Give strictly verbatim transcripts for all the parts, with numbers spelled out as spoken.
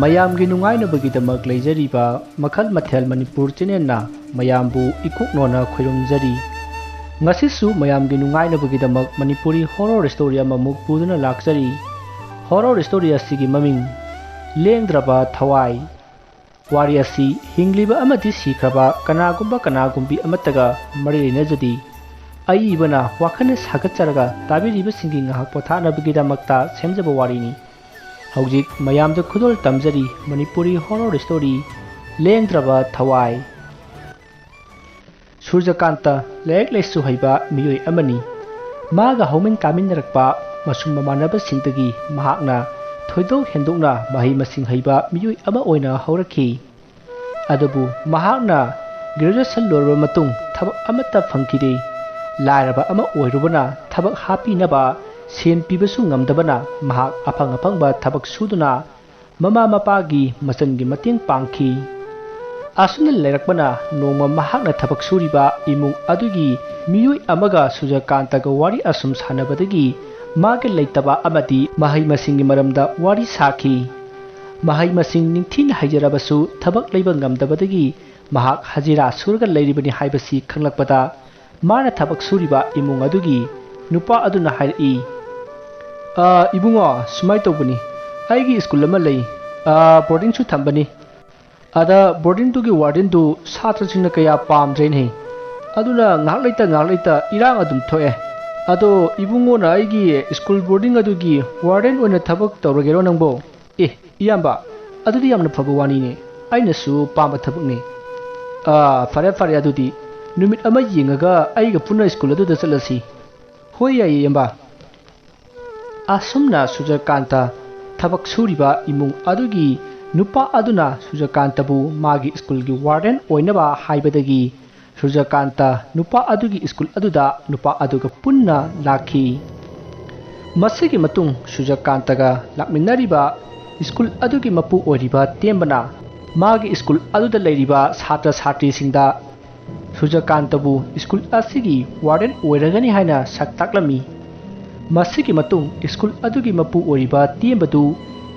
ꯃꯌꯥꯝꯒꯤ ꯅꯨꯡꯉꯥꯏꯅꯕꯒꯤꯗꯃꯛ ꯂꯩꯖꯔꯤꯕ ꯃꯈꯜ ꯃꯊꯦꯜ ꯃꯅꯤꯄꯨꯔ ꯆꯦꯅꯦꯜꯅ ꯃꯌꯥꯝꯕꯨ ꯏꯀꯣꯛꯅꯣꯅ ꯈꯣꯏꯔꯨꯝꯖꯔꯤ꯫ ꯉꯁꯤꯁꯨ ꯃꯌꯥꯝꯒꯤ ꯅꯨꯡꯉꯥꯏꯅꯕꯒꯤꯗꯃꯛ ꯃꯅꯤꯄꯨꯔꯤ ꯍꯣꯔꯣꯔ ꯁ꯭ꯇꯣꯔꯤ ꯑꯃꯃꯨꯛ ꯄꯨꯗꯨꯅ ꯂꯥꯛꯆꯔꯤ꯫ ꯍꯣꯔꯣꯔ ꯁ꯭ꯇꯣꯔꯤ ꯑꯁꯤꯒꯤ ꯃꯃꯤꯡ ꯂꯦꯡꯗ꯭ꯔꯕ ꯊꯋꯥꯏ꯫ ꯋꯥꯔꯤ ꯑꯁꯤ ꯍꯤꯡꯂꯤꯕ ꯑꯃꯗꯤ ꯁꯤꯈ꯭ꯔꯕ ꯀꯅꯥꯒꯨꯝꯕ ꯀꯅꯥꯒꯨꯝꯕꯤ ꯑꯃꯠꯇꯒ ꯃꯔꯤ ꯂꯩꯅꯖꯗꯦ꯫ ꯑꯏꯕꯅ ꯋꯥꯈꯜꯅ ꯁꯥꯒꯠꯆꯔꯒ ꯇꯥꯕꯤꯔꯤꯕꯁꯤꯡꯒꯤ ꯉꯥꯏꯍꯥꯛ ꯄꯣꯊꯥꯅꯕꯒꯤꯗꯃꯛꯇ ꯁꯦꯝꯖꯕ ꯋꯥꯔꯤꯅꯤ꯫ ꯍꯧꯖꯤꯛ ꯃꯌꯥꯝꯗ ꯈꯨꯗꯣꯜ ꯇꯝꯖꯔꯤ ꯃꯅꯤꯄꯨꯔꯤ ꯍꯣꯔꯣꯔ ꯁ꯭ꯇꯣꯔꯤ ꯂꯦꯡꯗ꯭ꯔꯕ ꯊꯋꯥꯏ꯫ ꯁꯨꯔꯖꯀꯥꯟꯇ ꯂꯥꯏꯔꯤꯛ ꯂꯥꯏꯁꯨ ꯍꯩꯕ ꯃꯤꯑꯣꯏ ꯑꯃꯅꯤ꯫ ꯃꯥꯒ ꯍꯧꯃꯤꯟ ꯀꯥꯃꯤꯟꯅꯔꯛꯄ ꯃꯁꯨꯝ ꯃꯃꯥꯟꯅꯕꯁꯤꯡꯗꯒꯤ ꯃꯍꯥꯛꯅ ꯊꯣꯏꯗꯣꯛ ꯍꯦꯟꯗꯣꯛꯅ ꯃꯍꯩ ꯃꯁꯤꯡ ꯍꯩꯕ ꯃꯤꯑꯣꯏ ꯑꯃ ꯑꯣꯏꯅ ꯍꯧꯔꯛꯈꯤ꯫ ꯑꯗꯨꯕꯨ ꯃꯍꯥꯛꯅ ꯒ꯭ꯔꯦꯖꯨꯑꯦꯁꯟ ꯂꯣꯏꯔꯕ ꯃꯇꯨꯡ ꯊꯕꯛ ꯑꯃꯠꯇ ꯐꯪꯈꯤꯗꯦ꯫ ꯂꯥꯏꯔꯕ ꯑꯃ ꯑꯣꯏꯔꯨꯕꯅ ꯊꯕꯛ ꯍꯥꯞꯄꯤꯅꯕ ꯁꯦꯟ ꯄꯤꯕꯁꯨ ꯉꯝꯗꯕꯅ ꯃꯍꯥꯛ ꯑꯐꯪ ꯑꯐꯪꯕ ꯊꯕꯛ ꯁꯨꯗꯨꯅ ꯃꯃꯥ ꯃꯄꯥꯒꯤ ꯃꯆꯟꯒꯤ ꯃꯇꯦꯡ ꯄꯥꯡꯈꯤ꯫ ꯑꯁꯨꯝꯅ ꯂꯩꯔꯛꯄꯅ ꯅꯣꯡꯃ ꯃꯍꯥꯛꯅ ꯊꯕꯛ ꯁꯨꯔꯤꯕ ꯏꯃꯨꯡ ꯑꯗꯨꯒꯤ ꯃꯤꯑꯣꯏ ꯑꯃꯒ ꯁꯨꯔꯖꯀꯥꯟꯇꯒ ꯋꯥꯔꯤ ꯑꯁꯨꯝ ꯁꯥꯟꯅꯕꯗꯒꯤ ꯃꯥꯒꯤ ꯂꯩꯇꯕ ꯑꯃꯗꯤ ꯃꯍꯩ ꯃꯁꯤꯡꯒꯤ ꯃꯔꯝꯗ ꯋꯥꯔꯤ ꯁꯥꯈꯤ꯫ ꯃꯍꯩ ꯃꯁꯤꯡ ꯅꯤꯡꯊꯤꯅ ꯍꯩꯖꯔꯕꯁꯨ ꯊꯕꯛ ꯂꯩꯕ ꯉꯝꯗꯕꯗꯒꯤ ꯃꯍꯥꯛ ꯍꯖꯤꯔꯥ ꯁꯨꯔꯒ ꯂꯩꯔꯤꯕꯅꯤ ꯍꯥꯏꯕꯁꯤ ꯈꯪꯂꯛꯄꯗ ꯃꯥꯅ ꯊꯕꯛ ꯁꯨꯔꯤꯕ ꯏꯃꯨꯡ ꯑꯗꯨꯒꯤ ꯅꯨꯄꯥ ꯑꯗꯨꯅ ꯍꯥꯏꯔꯛꯏ, "ꯑ, ꯏꯕꯨꯡꯉꯣ, ꯁꯨꯃꯥꯏꯅ ꯇꯧꯕꯅꯤ, ꯑꯩꯒꯤ ꯁ꯭ꯀꯨꯜ ꯑꯃ ꯂꯩ, ꯑ, ꯕꯣꯔꯗꯤꯡꯁꯨ ꯊꯝꯕꯅꯤ꯫ ꯑꯗ ꯕꯣꯔꯗꯤꯡꯗꯨꯒꯤ ꯋꯥꯔꯗꯦꯟꯗꯨ ꯁꯥꯇ꯭ꯔꯁꯤꯡꯅ ꯀꯌꯥ ꯄꯥꯝꯗ꯭ꯔꯦꯅꯦ꯫ ꯑꯗꯨꯅ ꯉꯥꯏꯍꯥꯛ ꯂꯩꯇ ꯉꯥꯏꯍꯥꯛ ꯂꯩꯇ ꯏꯔꯥꯡ ꯑꯗꯨꯝ ꯊꯣꯛꯑꯦ꯫ ꯑꯗꯣ ꯏꯕꯨꯡꯉꯣꯅ ꯑꯩꯒꯤ ꯁ꯭ꯀꯨꯜ ꯕꯣꯔꯗꯤꯡ ꯑꯗꯨꯒꯤ ꯋꯥꯔꯗꯦꯟ ꯑꯣꯏꯅ ꯊꯕꯛ ꯇꯧꯔꯒꯦꯔꯣ ꯅꯪꯕꯣ?" "ꯑꯦ, ꯏꯌꯥꯝꯕ, ꯑꯗꯨꯗꯤ ꯌꯥꯝꯅ ꯐꯕ ꯋꯥꯅꯤꯅꯦ꯫ ꯑꯩꯅꯁꯨ ꯄꯥꯝꯕ ꯊꯕꯛꯅꯤ꯫ ꯑꯥ, ꯐꯔꯦ, ꯐꯔꯦ, ꯑꯗꯨꯗꯤ ꯅꯨꯃꯤꯠ ꯑꯃ ꯌꯦꯡꯉꯒ ꯑꯩꯒ ꯄꯨꯟꯅ ꯁ꯭ꯀꯨꯜ ꯑꯗꯨꯗ ꯆꯠꯂꯁꯤ꯫" "ꯍꯣꯏ, ꯌꯥꯏꯌꯦ, ꯏꯌꯥꯝꯕ꯫" ꯑꯁꯨꯝꯅ ꯁꯨꯔꯖꯀꯥꯟꯇ ꯊꯕꯛ ꯁꯨꯔꯤꯕ ꯏꯃꯨꯡ ꯑꯗꯨꯒꯤ ꯅꯨꯄꯥ ꯑꯗꯨꯅ ꯁꯨꯔꯖꯀꯥꯟꯇꯕꯨ ꯃꯥꯒꯤ ꯁ꯭ꯀꯨꯜꯒꯤ ꯋꯥꯔꯗꯦꯟ ꯑꯣꯏꯅꯕ ꯍꯥꯏꯕꯗꯒꯤ ꯁꯨꯔꯖꯀꯥꯟꯇ ꯅꯨꯄꯥ ꯑꯗꯨꯒꯤ ꯁ꯭ꯀꯨꯜ ꯑꯗꯨꯗ ꯅꯨꯄꯥ ꯑꯗꯨꯒ ꯄꯨꯟꯅ ꯂꯥꯛꯈꯤ꯫ ꯃꯁꯤꯒꯤ ꯃꯇꯨꯡ ꯁꯨꯔꯖꯀꯥꯟꯇꯒ ꯂꯥꯛꯃꯤꯟꯅꯔꯤꯕ ꯁ꯭ꯀꯨꯜ ꯑꯗꯨꯒꯤ ꯃꯄꯨ ꯑꯣꯏꯔꯤꯕ ꯇꯦꯝꯕꯅ ꯃꯥꯒꯤ ꯁ꯭ꯀꯨꯜ ꯑꯗꯨꯗ ꯂꯩꯔꯤꯕ ꯁꯥꯇ꯭ꯔ ꯁꯥꯇ꯭ꯔꯤꯁꯤꯡꯗ ꯁꯨꯔꯖꯀꯥꯟꯇꯕꯨ ꯁ꯭ꯀꯨꯜ ꯑꯁꯤꯒꯤ ꯋꯥꯔꯗꯦꯟ ꯑꯣꯏꯔꯒꯅꯤ ꯍꯥꯏꯅ ꯁꯛ ꯇꯥꯛꯂꯝꯃꯤ꯫ ꯃꯁꯤꯒꯤ ꯃꯇꯨꯡ ꯁ꯭ꯀꯨꯜ ꯑꯗꯨꯒꯤ ꯃꯄꯨ ꯑꯣꯏꯔꯤꯕ ꯇꯦꯝꯕꯗꯨ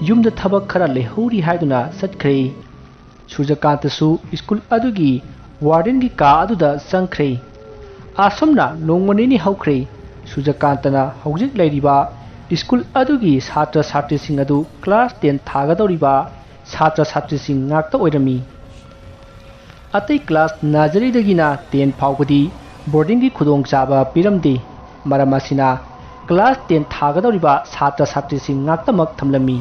ꯌꯨꯝꯗ ꯊꯕꯛ ꯈꯔ ꯂꯩꯍꯧꯔꯤ ꯍꯥꯏꯗꯨꯅ ꯆꯠꯈ꯭ꯔꯦ꯫ ꯁꯨꯔꯖꯀꯥꯟꯇꯁꯨ ꯁ꯭ꯀꯨꯜ ꯑꯗꯨꯒꯤ ꯋꯥꯔꯗꯦꯟꯒꯤ ꯀꯥ ꯑꯗꯨꯗ ꯆꯪꯈ꯭ꯔꯦ꯫ ꯑꯁꯨꯝꯅ ꯅꯣꯡꯃ ꯅꯤꯅꯤ ꯍꯧꯈ꯭ꯔꯦ꯫ ꯁꯨꯔꯖꯀꯥꯟꯇꯅ ꯍꯧꯖꯤꯛ ꯂꯩꯔꯤꯕ ꯁ꯭ꯀꯨꯜ ꯑꯗꯨꯒꯤ ꯁꯥꯇ꯭ꯔ ꯁꯥꯇ꯭ꯔꯤꯁꯤꯡ ꯑꯗꯨ ꯀ꯭ꯂꯥꯁ ꯇꯦꯟ ꯊꯥꯒꯗꯧꯔꯤꯕ ꯁꯥꯇ꯭ꯔ ꯁꯥꯇ꯭ꯔꯤꯁꯤꯡ ꯉꯥꯛꯇ ꯑꯣꯏꯔꯝꯃꯤ꯫ ꯑꯇꯩ ꯀ꯭ꯂꯥꯁ ꯅꯔꯖꯔꯤꯗꯒꯤꯅ ꯇꯦꯟ ꯐꯥꯎꯕꯗꯤ ꯕꯣꯔꯗꯤꯡꯒꯤ ꯈꯨꯗꯣꯡꯆꯥꯕ ꯄꯤꯔꯝꯗꯦ꯫ ꯃꯔꯝ ꯑꯁꯤꯅ ꯀ꯭ꯂꯥꯁ ꯇꯦꯟ ꯊꯥꯒꯗꯧꯔꯤꯕ ꯁꯥꯇ꯭ꯔ ꯁꯥꯇ꯭ꯔꯤꯁꯤꯡ ꯉꯥꯛꯇꯃꯛ ꯊꯝꯂꯝꯃꯤ꯫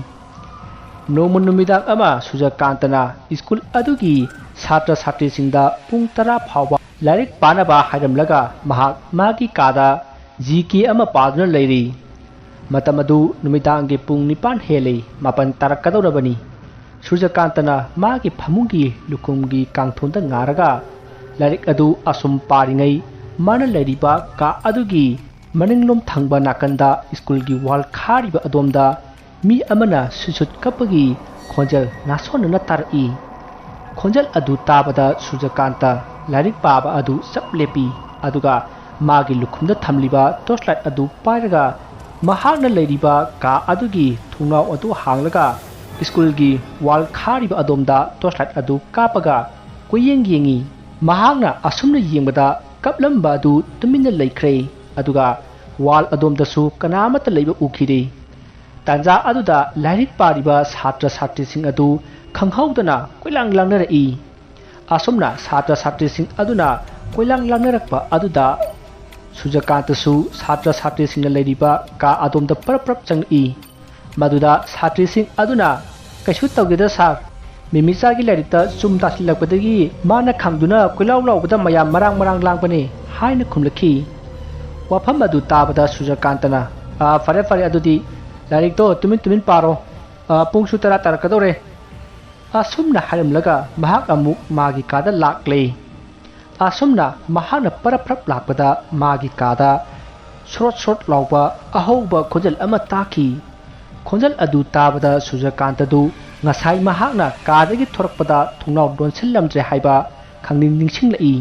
ꯅꯣꯡꯃ ꯅꯨꯃꯤꯗꯥꯡ ꯑꯃ ꯁꯨꯔꯖꯀꯥꯟꯇꯅ ꯁ꯭ꯀꯨꯜ ꯑꯗꯨꯒꯤ ꯁꯥꯇ꯭ꯔ ꯁꯥꯇ꯭ꯔꯤꯁꯤꯡꯗ ꯄꯨꯡ ꯇꯔꯥ ꯐꯥꯎꯕ ꯂꯥꯏꯔꯤꯛ ꯄꯥꯅꯕ ꯍꯥꯏꯔꯝꯂꯒ ꯃꯍꯥꯛ ꯃꯥꯒꯤ ꯀꯥꯗ ꯖꯤ ꯀꯦ ꯑꯃ ꯄꯥꯗꯨꯅ ꯂꯩꯔꯤ꯫ ꯃꯇꯝ ꯑꯗꯨ ꯅꯨꯃꯤꯗꯥꯡꯒꯤ ꯄꯨꯡ ꯅꯤꯄꯥꯟ ꯍꯦꯜꯂꯦ, ꯃꯥꯄꯟ ꯇꯥꯔꯛꯀꯗꯧꯔꯕꯅꯤ꯫ ꯁꯨꯔꯖꯀꯥꯟꯇꯅ ꯃꯥꯒꯤ ꯐꯃꯨꯡꯒꯤ ꯂꯨꯈꯨꯝꯒꯤ ꯀꯥꯡꯊꯣꯟꯗ ꯉꯥꯔꯒ ꯂꯥꯏꯔꯤꯛ ꯑꯗꯨ ꯑꯁꯨꯝ ꯄꯥꯔꯤꯉꯩ, ꯃꯥꯅ ꯂꯩꯔꯤꯕ ꯀꯥ ꯑꯗꯨꯒꯤ ꯃꯅꯤꯡꯂꯣꯝ ꯊꯪꯕ ꯅꯥꯀꯟꯗ ꯁ꯭ꯀꯨꯜꯒꯤ ꯋꯥꯜ ꯈꯥꯔꯤꯕ ꯑꯗꯣꯝꯗ ꯃꯤ ꯑꯃꯅ ꯁꯨꯠ ꯁꯨꯠ ꯀꯞꯄꯒꯤ ꯈꯣꯟꯖꯦꯜ ꯅꯥꯁꯣꯟꯅꯅ ꯇꯥꯔꯛꯏ꯫ ꯈꯣꯟꯖꯦꯜ ꯑꯗꯨ ꯇꯥꯕꯗ ꯁꯨꯔꯖꯀꯥꯟꯇ ꯂꯥꯏꯔꯤꯛ ꯄꯥꯕ ꯑꯗꯨ ꯆꯞ ꯂꯦꯞꯄꯤ, ꯑꯗꯨꯒ ꯃꯥꯒꯤ ꯂꯨꯈꯨꯝꯗ ꯊꯝꯂꯤꯕ ꯇꯣꯔꯆ ꯂꯥꯏꯠ ꯑꯗꯨ ꯄꯥꯏꯔꯒ ꯃꯍꯥꯛꯅ ꯂꯩꯔꯤꯕ ꯀꯥ ꯑꯗꯨꯒꯤ ꯊꯣꯡꯅꯥꯎ ꯑꯗꯨ ꯍꯥꯡꯂꯒ ꯁ꯭ꯀꯨꯜꯒꯤ ꯋꯥꯜ ꯈꯥꯔꯤꯕ ꯑꯗꯣꯝꯗ ꯇꯣꯔꯆ ꯂꯥꯏꯠ ꯑꯗꯨ ꯀꯥꯞꯄꯒ ꯀꯣꯏꯌꯦꯡ ꯌꯦꯡꯉꯤ꯫ ꯃꯍꯥꯛꯅ ꯑꯁꯨꯝꯅ ꯌꯦꯡꯕꯗ ꯀꯞꯂꯝꯕ ꯑꯗꯨ ꯇꯨꯃꯤꯟꯅ ꯂꯩꯈ꯭ꯔꯦ, ꯑꯗꯨꯒ ꯋꯥꯜ ꯑꯗꯣꯝꯗꯁꯨ ꯀꯅꯥ ꯑꯃꯠꯇ ꯂꯩꯕ ꯎꯈꯤꯗꯦ꯫ ꯇꯥꯟꯖꯥ ꯑꯗꯨꯗ ꯂꯥꯏꯔꯤꯛ ꯄꯥꯔꯤꯕ ꯁꯥꯇ꯭ꯔ ꯁꯥꯇ꯭ꯔꯤꯁꯤꯡ ꯑꯗꯨ ꯈꯪꯍꯧꯗꯅ ꯀꯣꯏꯂꯥꯡ ꯂꯥꯡꯅꯔꯛꯏ꯫ ꯑꯁꯨꯝꯅ ꯁꯥꯇ꯭ꯔ ꯁꯥꯇ꯭ꯔꯤꯁꯤꯡ ꯑꯗꯨꯅ ꯀꯣꯏꯂꯥꯡ ꯂꯥꯡꯅꯔꯛꯄ ꯑꯗꯨꯗ ꯁꯨꯔꯖꯀꯥꯟꯇꯁꯨ ꯁꯥꯇ꯭ꯔ ꯁꯥꯇ꯭ꯔꯤꯁꯤꯡꯅ ꯂꯩꯔꯤꯕ ꯀꯥ ꯑꯗꯣꯝꯗ ꯄꯔꯞ ꯄꯔꯞ ꯆꯪꯂꯛꯏ꯫ ꯃꯗꯨꯗ ꯁꯥꯇ꯭ꯔꯤꯁꯤꯡ ꯑꯗꯨꯅ, "ꯀꯩꯁꯨ ꯇꯧꯗꯦꯗ ꯁꯥꯔ, ꯃꯤꯃꯤꯆꯥꯒꯤ ꯂꯥꯏꯔꯤꯛꯇ ꯆꯨꯝ ꯇꯥꯁꯤꯜꯂꯛꯄꯗꯒꯤ ꯃꯥꯅ ꯈꯪꯗꯨꯅ ꯀꯣꯏꯂꯥꯎ ꯂꯥꯎꯕꯗ ꯃꯌꯥꯝ ꯃꯔꯥꯡ ꯃꯔꯥꯡ ꯂꯥꯡꯕꯅꯤ" ꯍꯥꯏꯅ ꯈꯨꯝꯂꯛꯈꯤ꯫ ꯋꯥꯐꯝ ꯑꯗꯨ ꯇꯥꯕꯗ ꯁꯨꯔꯖꯀꯥꯟꯇꯅ, "ꯑꯥ, ꯐꯔꯦ ꯐꯔꯦ, ꯑꯗꯨꯗꯤ ꯂꯥꯏꯔꯤꯛꯇꯣ ꯇꯨꯃꯤꯟ ꯇꯨꯃꯤꯟ ꯄꯥꯔꯣ, ꯑꯥ, ꯄꯨꯡꯁꯨ ꯇꯔꯥ ꯇꯥꯔꯛꯀꯗꯧꯔꯦ"꯫ ꯑꯁꯨꯝꯅ ꯍꯥꯏꯔꯝꯂꯒ ꯃꯍꯥꯛ ꯑꯃꯨꯛ ꯃꯥꯒꯤ ꯀꯥꯗ ꯂꯥꯛꯂꯦ꯫ ꯑꯁꯨꯝꯅ ꯃꯍꯥꯛꯅ ꯄꯔꯞ ꯄꯔꯞ ꯂꯥꯛꯄꯗ ꯃꯥꯒꯤ ꯀꯥꯗ ꯁ꯭ꯔꯣꯠ ꯁ꯭ꯔꯣꯠ ꯂꯥꯎꯕ ꯑꯍꯧꯕ ꯈꯣꯟꯖꯦꯜ ꯑꯃ ꯇꯥꯈꯤ꯫ ꯈꯣꯟꯖꯦꯜ ꯑꯗꯨ ꯇꯥꯕꯗ ꯁꯨꯔꯖꯀꯥꯟꯇꯗꯨ ꯉꯁꯥꯏ ꯃꯍꯥꯛꯅ ꯀꯥꯗꯒꯤ ꯊꯣꯔꯛꯄꯗ ꯊꯣꯡꯅꯥꯎ ꯂꯣꯟꯁꯤꯜꯂꯝꯗ꯭ꯔꯦ ꯍꯥꯏꯕ ꯈꯪꯅꯤꯡ ꯅꯤꯡꯁꯤꯡꯂꯛꯏ꯫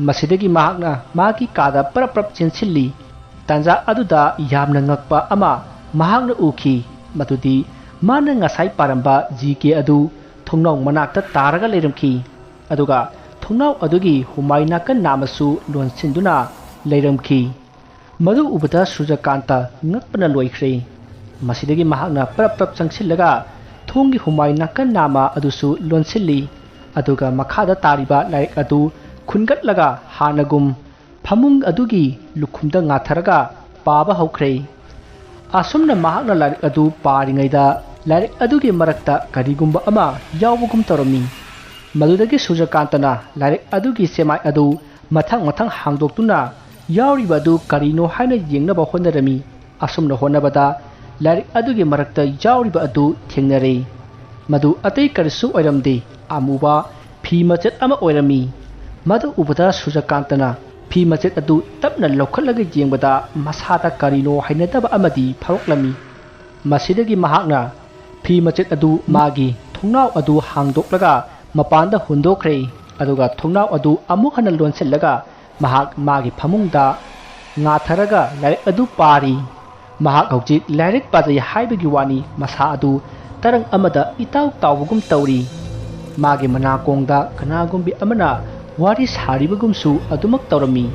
ꯃꯁꯤꯗꯒꯤ ꯃꯍꯥꯛꯅ ꯃꯥꯒꯤ ꯀꯥꯗ ꯄꯔꯞ ꯄꯔꯞ ꯆꯦꯟꯁꯤꯜꯂꯤ꯫ ꯇꯥꯟꯖꯥ ꯑꯗꯨꯗ ꯌꯥꯝꯅ ꯉꯛꯄ ꯑꯃ ꯃꯍꯥꯛꯅ ꯎꯈꯤ, ꯃꯗꯨꯗꯤ ꯃꯥꯅ ꯉꯁꯥꯏ ꯄꯥꯔꯝꯕ ꯖꯤ ꯀꯦ ꯑꯗꯨ ꯊꯣꯡꯅꯥꯎ ꯃꯅꯥꯛꯇ ꯇꯥꯔꯒ ꯂꯩꯔꯝꯈꯤ꯫ ꯑꯗꯨꯒ ꯊꯣꯡꯅꯥꯎ ꯑꯗꯨꯒꯤ ꯍꯨꯃꯥꯏ ꯅꯥꯀꯟ ꯅꯥꯝꯃꯁꯨ ꯂꯣꯟꯁꯤꯟꯗꯨꯅ ꯂꯩꯔꯝꯈꯤ꯫ ꯃꯗꯨ ꯎꯕꯗ ꯁꯨꯔꯖꯀꯥꯟꯇ ꯉꯛꯄꯅ ꯂꯣꯏꯈ꯭ꯔꯦ꯫ ꯃꯁꯤꯗꯒꯤ ꯃꯍꯥꯛꯅ ꯄ꯭ꯔꯞ ꯄ꯭ꯔꯞ ꯆꯪꯁꯤꯜꯂꯒ ꯊꯣꯡꯒꯤ ꯍꯨꯃꯥꯏ ꯅꯥꯀꯟ ꯅꯥꯝꯃ ꯑꯗꯨꯁꯨ ꯂꯣꯟꯁꯤꯜꯂꯤ꯫ ꯑꯗꯨꯒ ꯃꯈꯥꯗ ꯇꯥꯔꯤꯕ ꯂꯥꯏꯔꯤꯛ ꯑꯗꯨ ꯈꯨꯟꯒꯠꯂꯒ ꯍꯥꯟꯅꯒꯨꯝ ꯐꯃꯨꯡ ꯑꯗꯨꯒꯤ ꯂꯨꯈꯨꯝꯗ ꯉꯥꯊꯔꯒ ꯄꯥꯕ ꯍꯧꯈ꯭ꯔꯦ꯫ ꯑꯁꯨꯝꯅ ꯃꯍꯥꯛꯅ ꯂꯥꯏꯔꯤꯛ ꯑꯗꯨ ꯄꯥꯔꯤꯉꯩꯗ ꯂꯥꯏꯔꯤꯛ ꯑꯗꯨꯒꯤ ꯃꯔꯛꯇ ꯀꯔꯤꯒꯨꯝꯕ ꯑꯃ ꯌꯥꯎꯕꯒꯨꯝ ꯇꯧꯔꯝꯃꯤ꯫ ꯃꯗꯨꯗꯒꯤ ꯁꯨꯔꯖꯀꯥꯟꯇꯅ ꯂꯥꯏꯔꯤꯛ ꯑꯗꯨꯒꯤ ꯆꯦꯃꯥꯏ ꯑꯗꯨ ꯃꯊꯪ ꯃꯊꯪ ꯍꯥꯡꯗꯣꯛꯇꯨꯅ ꯌꯥꯎꯔꯤꯕ ꯑꯗꯨ ꯀꯔꯤꯅꯣ ꯍꯥꯏꯅ ꯌꯦꯡꯅꯕ ꯍꯣꯠꯅꯔꯝꯃꯤ꯫ ꯑꯁꯨꯝꯅ ꯍꯣꯠꯅꯕꯗ ꯂꯥꯏꯔꯤꯛ ꯑꯗꯨꯒꯤ ꯃꯔꯛꯇ ꯌꯥꯎꯔꯤꯕ ꯑꯗꯨ ꯊꯦꯡꯅꯔꯦ꯫ ꯃꯗꯨ ꯑꯇꯩ ꯀꯔꯤꯁꯨ ꯑꯣꯏꯔꯝꯗꯦ, ꯑꯃꯨꯕ ꯐꯤ ꯃꯆꯦꯠ ꯑꯃ ꯑꯣꯏꯔꯝꯃꯤ꯫ ꯃꯗꯨ ꯎꯕꯗ ꯁꯨꯔꯖꯀꯥꯟꯇꯅ ꯐꯤ ꯃꯆꯦꯠ ꯑꯗꯨ ꯇꯞꯅ ꯂꯧꯈꯠꯂꯒ ꯌꯦꯡꯕꯗ ꯃꯁꯥꯗ ꯀꯔꯤꯅꯣ ꯍꯩꯅꯗꯕ ꯑꯃꯗꯤ ꯐꯥꯎꯔꯛꯂꯝꯃꯤ꯫ ꯃꯁꯤꯗꯒꯤ ꯃꯍꯥꯛꯅ ꯐꯤ ꯃꯆꯦꯠ ꯑꯗꯨ ꯃꯥꯒꯤ ꯊꯣꯡꯅꯥꯎ ꯑꯗꯨ ꯍꯥꯡꯗꯣꯛꯂꯒ ꯃꯄꯥꯟꯗ ꯍꯨꯟꯗꯣꯛꯈ꯭ꯔꯦ꯫ ꯑꯗꯨꯒ ꯊꯣꯡꯅꯥꯎ ꯑꯗꯨ ꯑꯃꯨꯛ ꯍꯟꯅ ꯂꯣꯟꯁꯤꯜꯂꯒ ꯃꯍꯥꯛ ꯃꯥꯒꯤ ꯐꯃꯨꯡꯗ ꯉꯥꯊꯔꯒ ꯂꯥꯏꯔꯤꯛ ꯑꯗꯨ ꯄꯥꯔꯤ꯫ ꯃꯍꯥꯛ ꯍꯧꯖꯤꯛ ꯂꯥꯏꯔꯤꯛ ꯄꯥꯖꯩ ꯍꯥꯏꯕꯒꯤ ꯋꯥꯅꯤ, ꯃꯁꯥ ꯑꯗꯨ ꯇꯔꯪ ꯑꯃꯗ ꯏꯇꯥꯎ ꯇꯥꯎꯕꯒꯨꯝ ꯇꯧꯔꯤ꯫ ꯃꯥꯒꯤ ꯃꯅꯥꯀꯣꯡꯗ ꯀꯅꯥꯒꯨꯝꯕꯤ ꯑꯃꯅ ꯋꯥꯔꯤ ꯁꯥꯔꯤꯕꯒꯨꯝꯁꯨ ꯑꯗꯨꯃꯛ ꯇꯧꯔꯝꯃꯤ꯫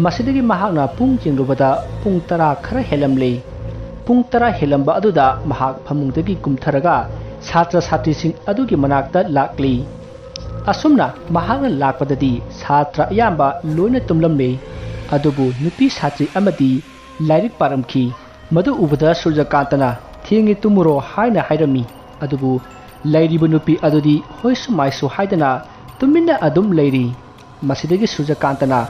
ꯃꯁꯤꯗꯒꯤ ꯃꯍꯥꯛꯅ ꯄꯨꯡ ꯌꯦꯡꯂꯨꯕꯗ ꯄꯨꯡ ꯇꯔꯥ ꯈꯔ ꯍꯦꯜꯂꯝꯂꯦ꯫ ꯄꯨꯡ ꯇꯔꯥ ꯍꯦꯜꯂꯝꯕ ꯑꯗꯨꯗ ꯃꯍꯥꯛ ꯐꯃꯨꯡꯗꯒꯤ ꯀꯨꯝꯊꯔꯒ ꯁꯥꯇ꯭ꯔ ꯁꯥꯇ꯭ꯔꯤꯁꯤꯡ ꯑꯗꯨꯒꯤ ꯃꯅꯥꯛꯇ ꯂꯥꯛꯂꯤ꯫ ꯑꯁꯨꯝꯅ ꯃꯍꯥꯛꯅ ꯂꯥꯛꯄꯗꯗꯤ ꯁꯥꯇ꯭ꯔ ꯑꯌꯥꯝꯕ ꯂꯣꯏꯅ ꯇꯨꯝꯂꯝꯂꯦ꯫ ꯑꯗꯨꯕꯨ ꯅꯨꯄꯤ ꯁꯥꯇ꯭ꯔꯤ ꯑꯃꯗꯤ ꯂꯥꯏꯔꯤꯛ ꯄꯥꯔꯝꯈꯤ꯫ ꯃꯗꯨ ꯎꯕꯗ ꯁꯨꯔꯖꯀꯥꯟꯇꯅ "ꯊꯦꯡꯉꯦ, ꯇꯨꯝꯃꯨꯔꯣ" ꯍꯥꯏꯅ ꯍꯥꯏꯔꯝꯃꯤ꯫ ꯑꯗꯨꯕꯨ ꯂꯩꯔꯤꯕ ꯅꯨꯄꯤ ꯑꯗꯨꯗꯤ ꯍꯣꯏꯁꯨ ꯃꯥꯏꯁꯨ ꯍꯥꯏꯗꯅ ꯇꯨꯃꯤꯟꯅ ꯑꯗꯨꯝ ꯂꯩꯔꯤ꯫ ꯃꯁꯤꯗꯒꯤ ꯁꯨꯔꯖꯀꯥꯟꯇꯅ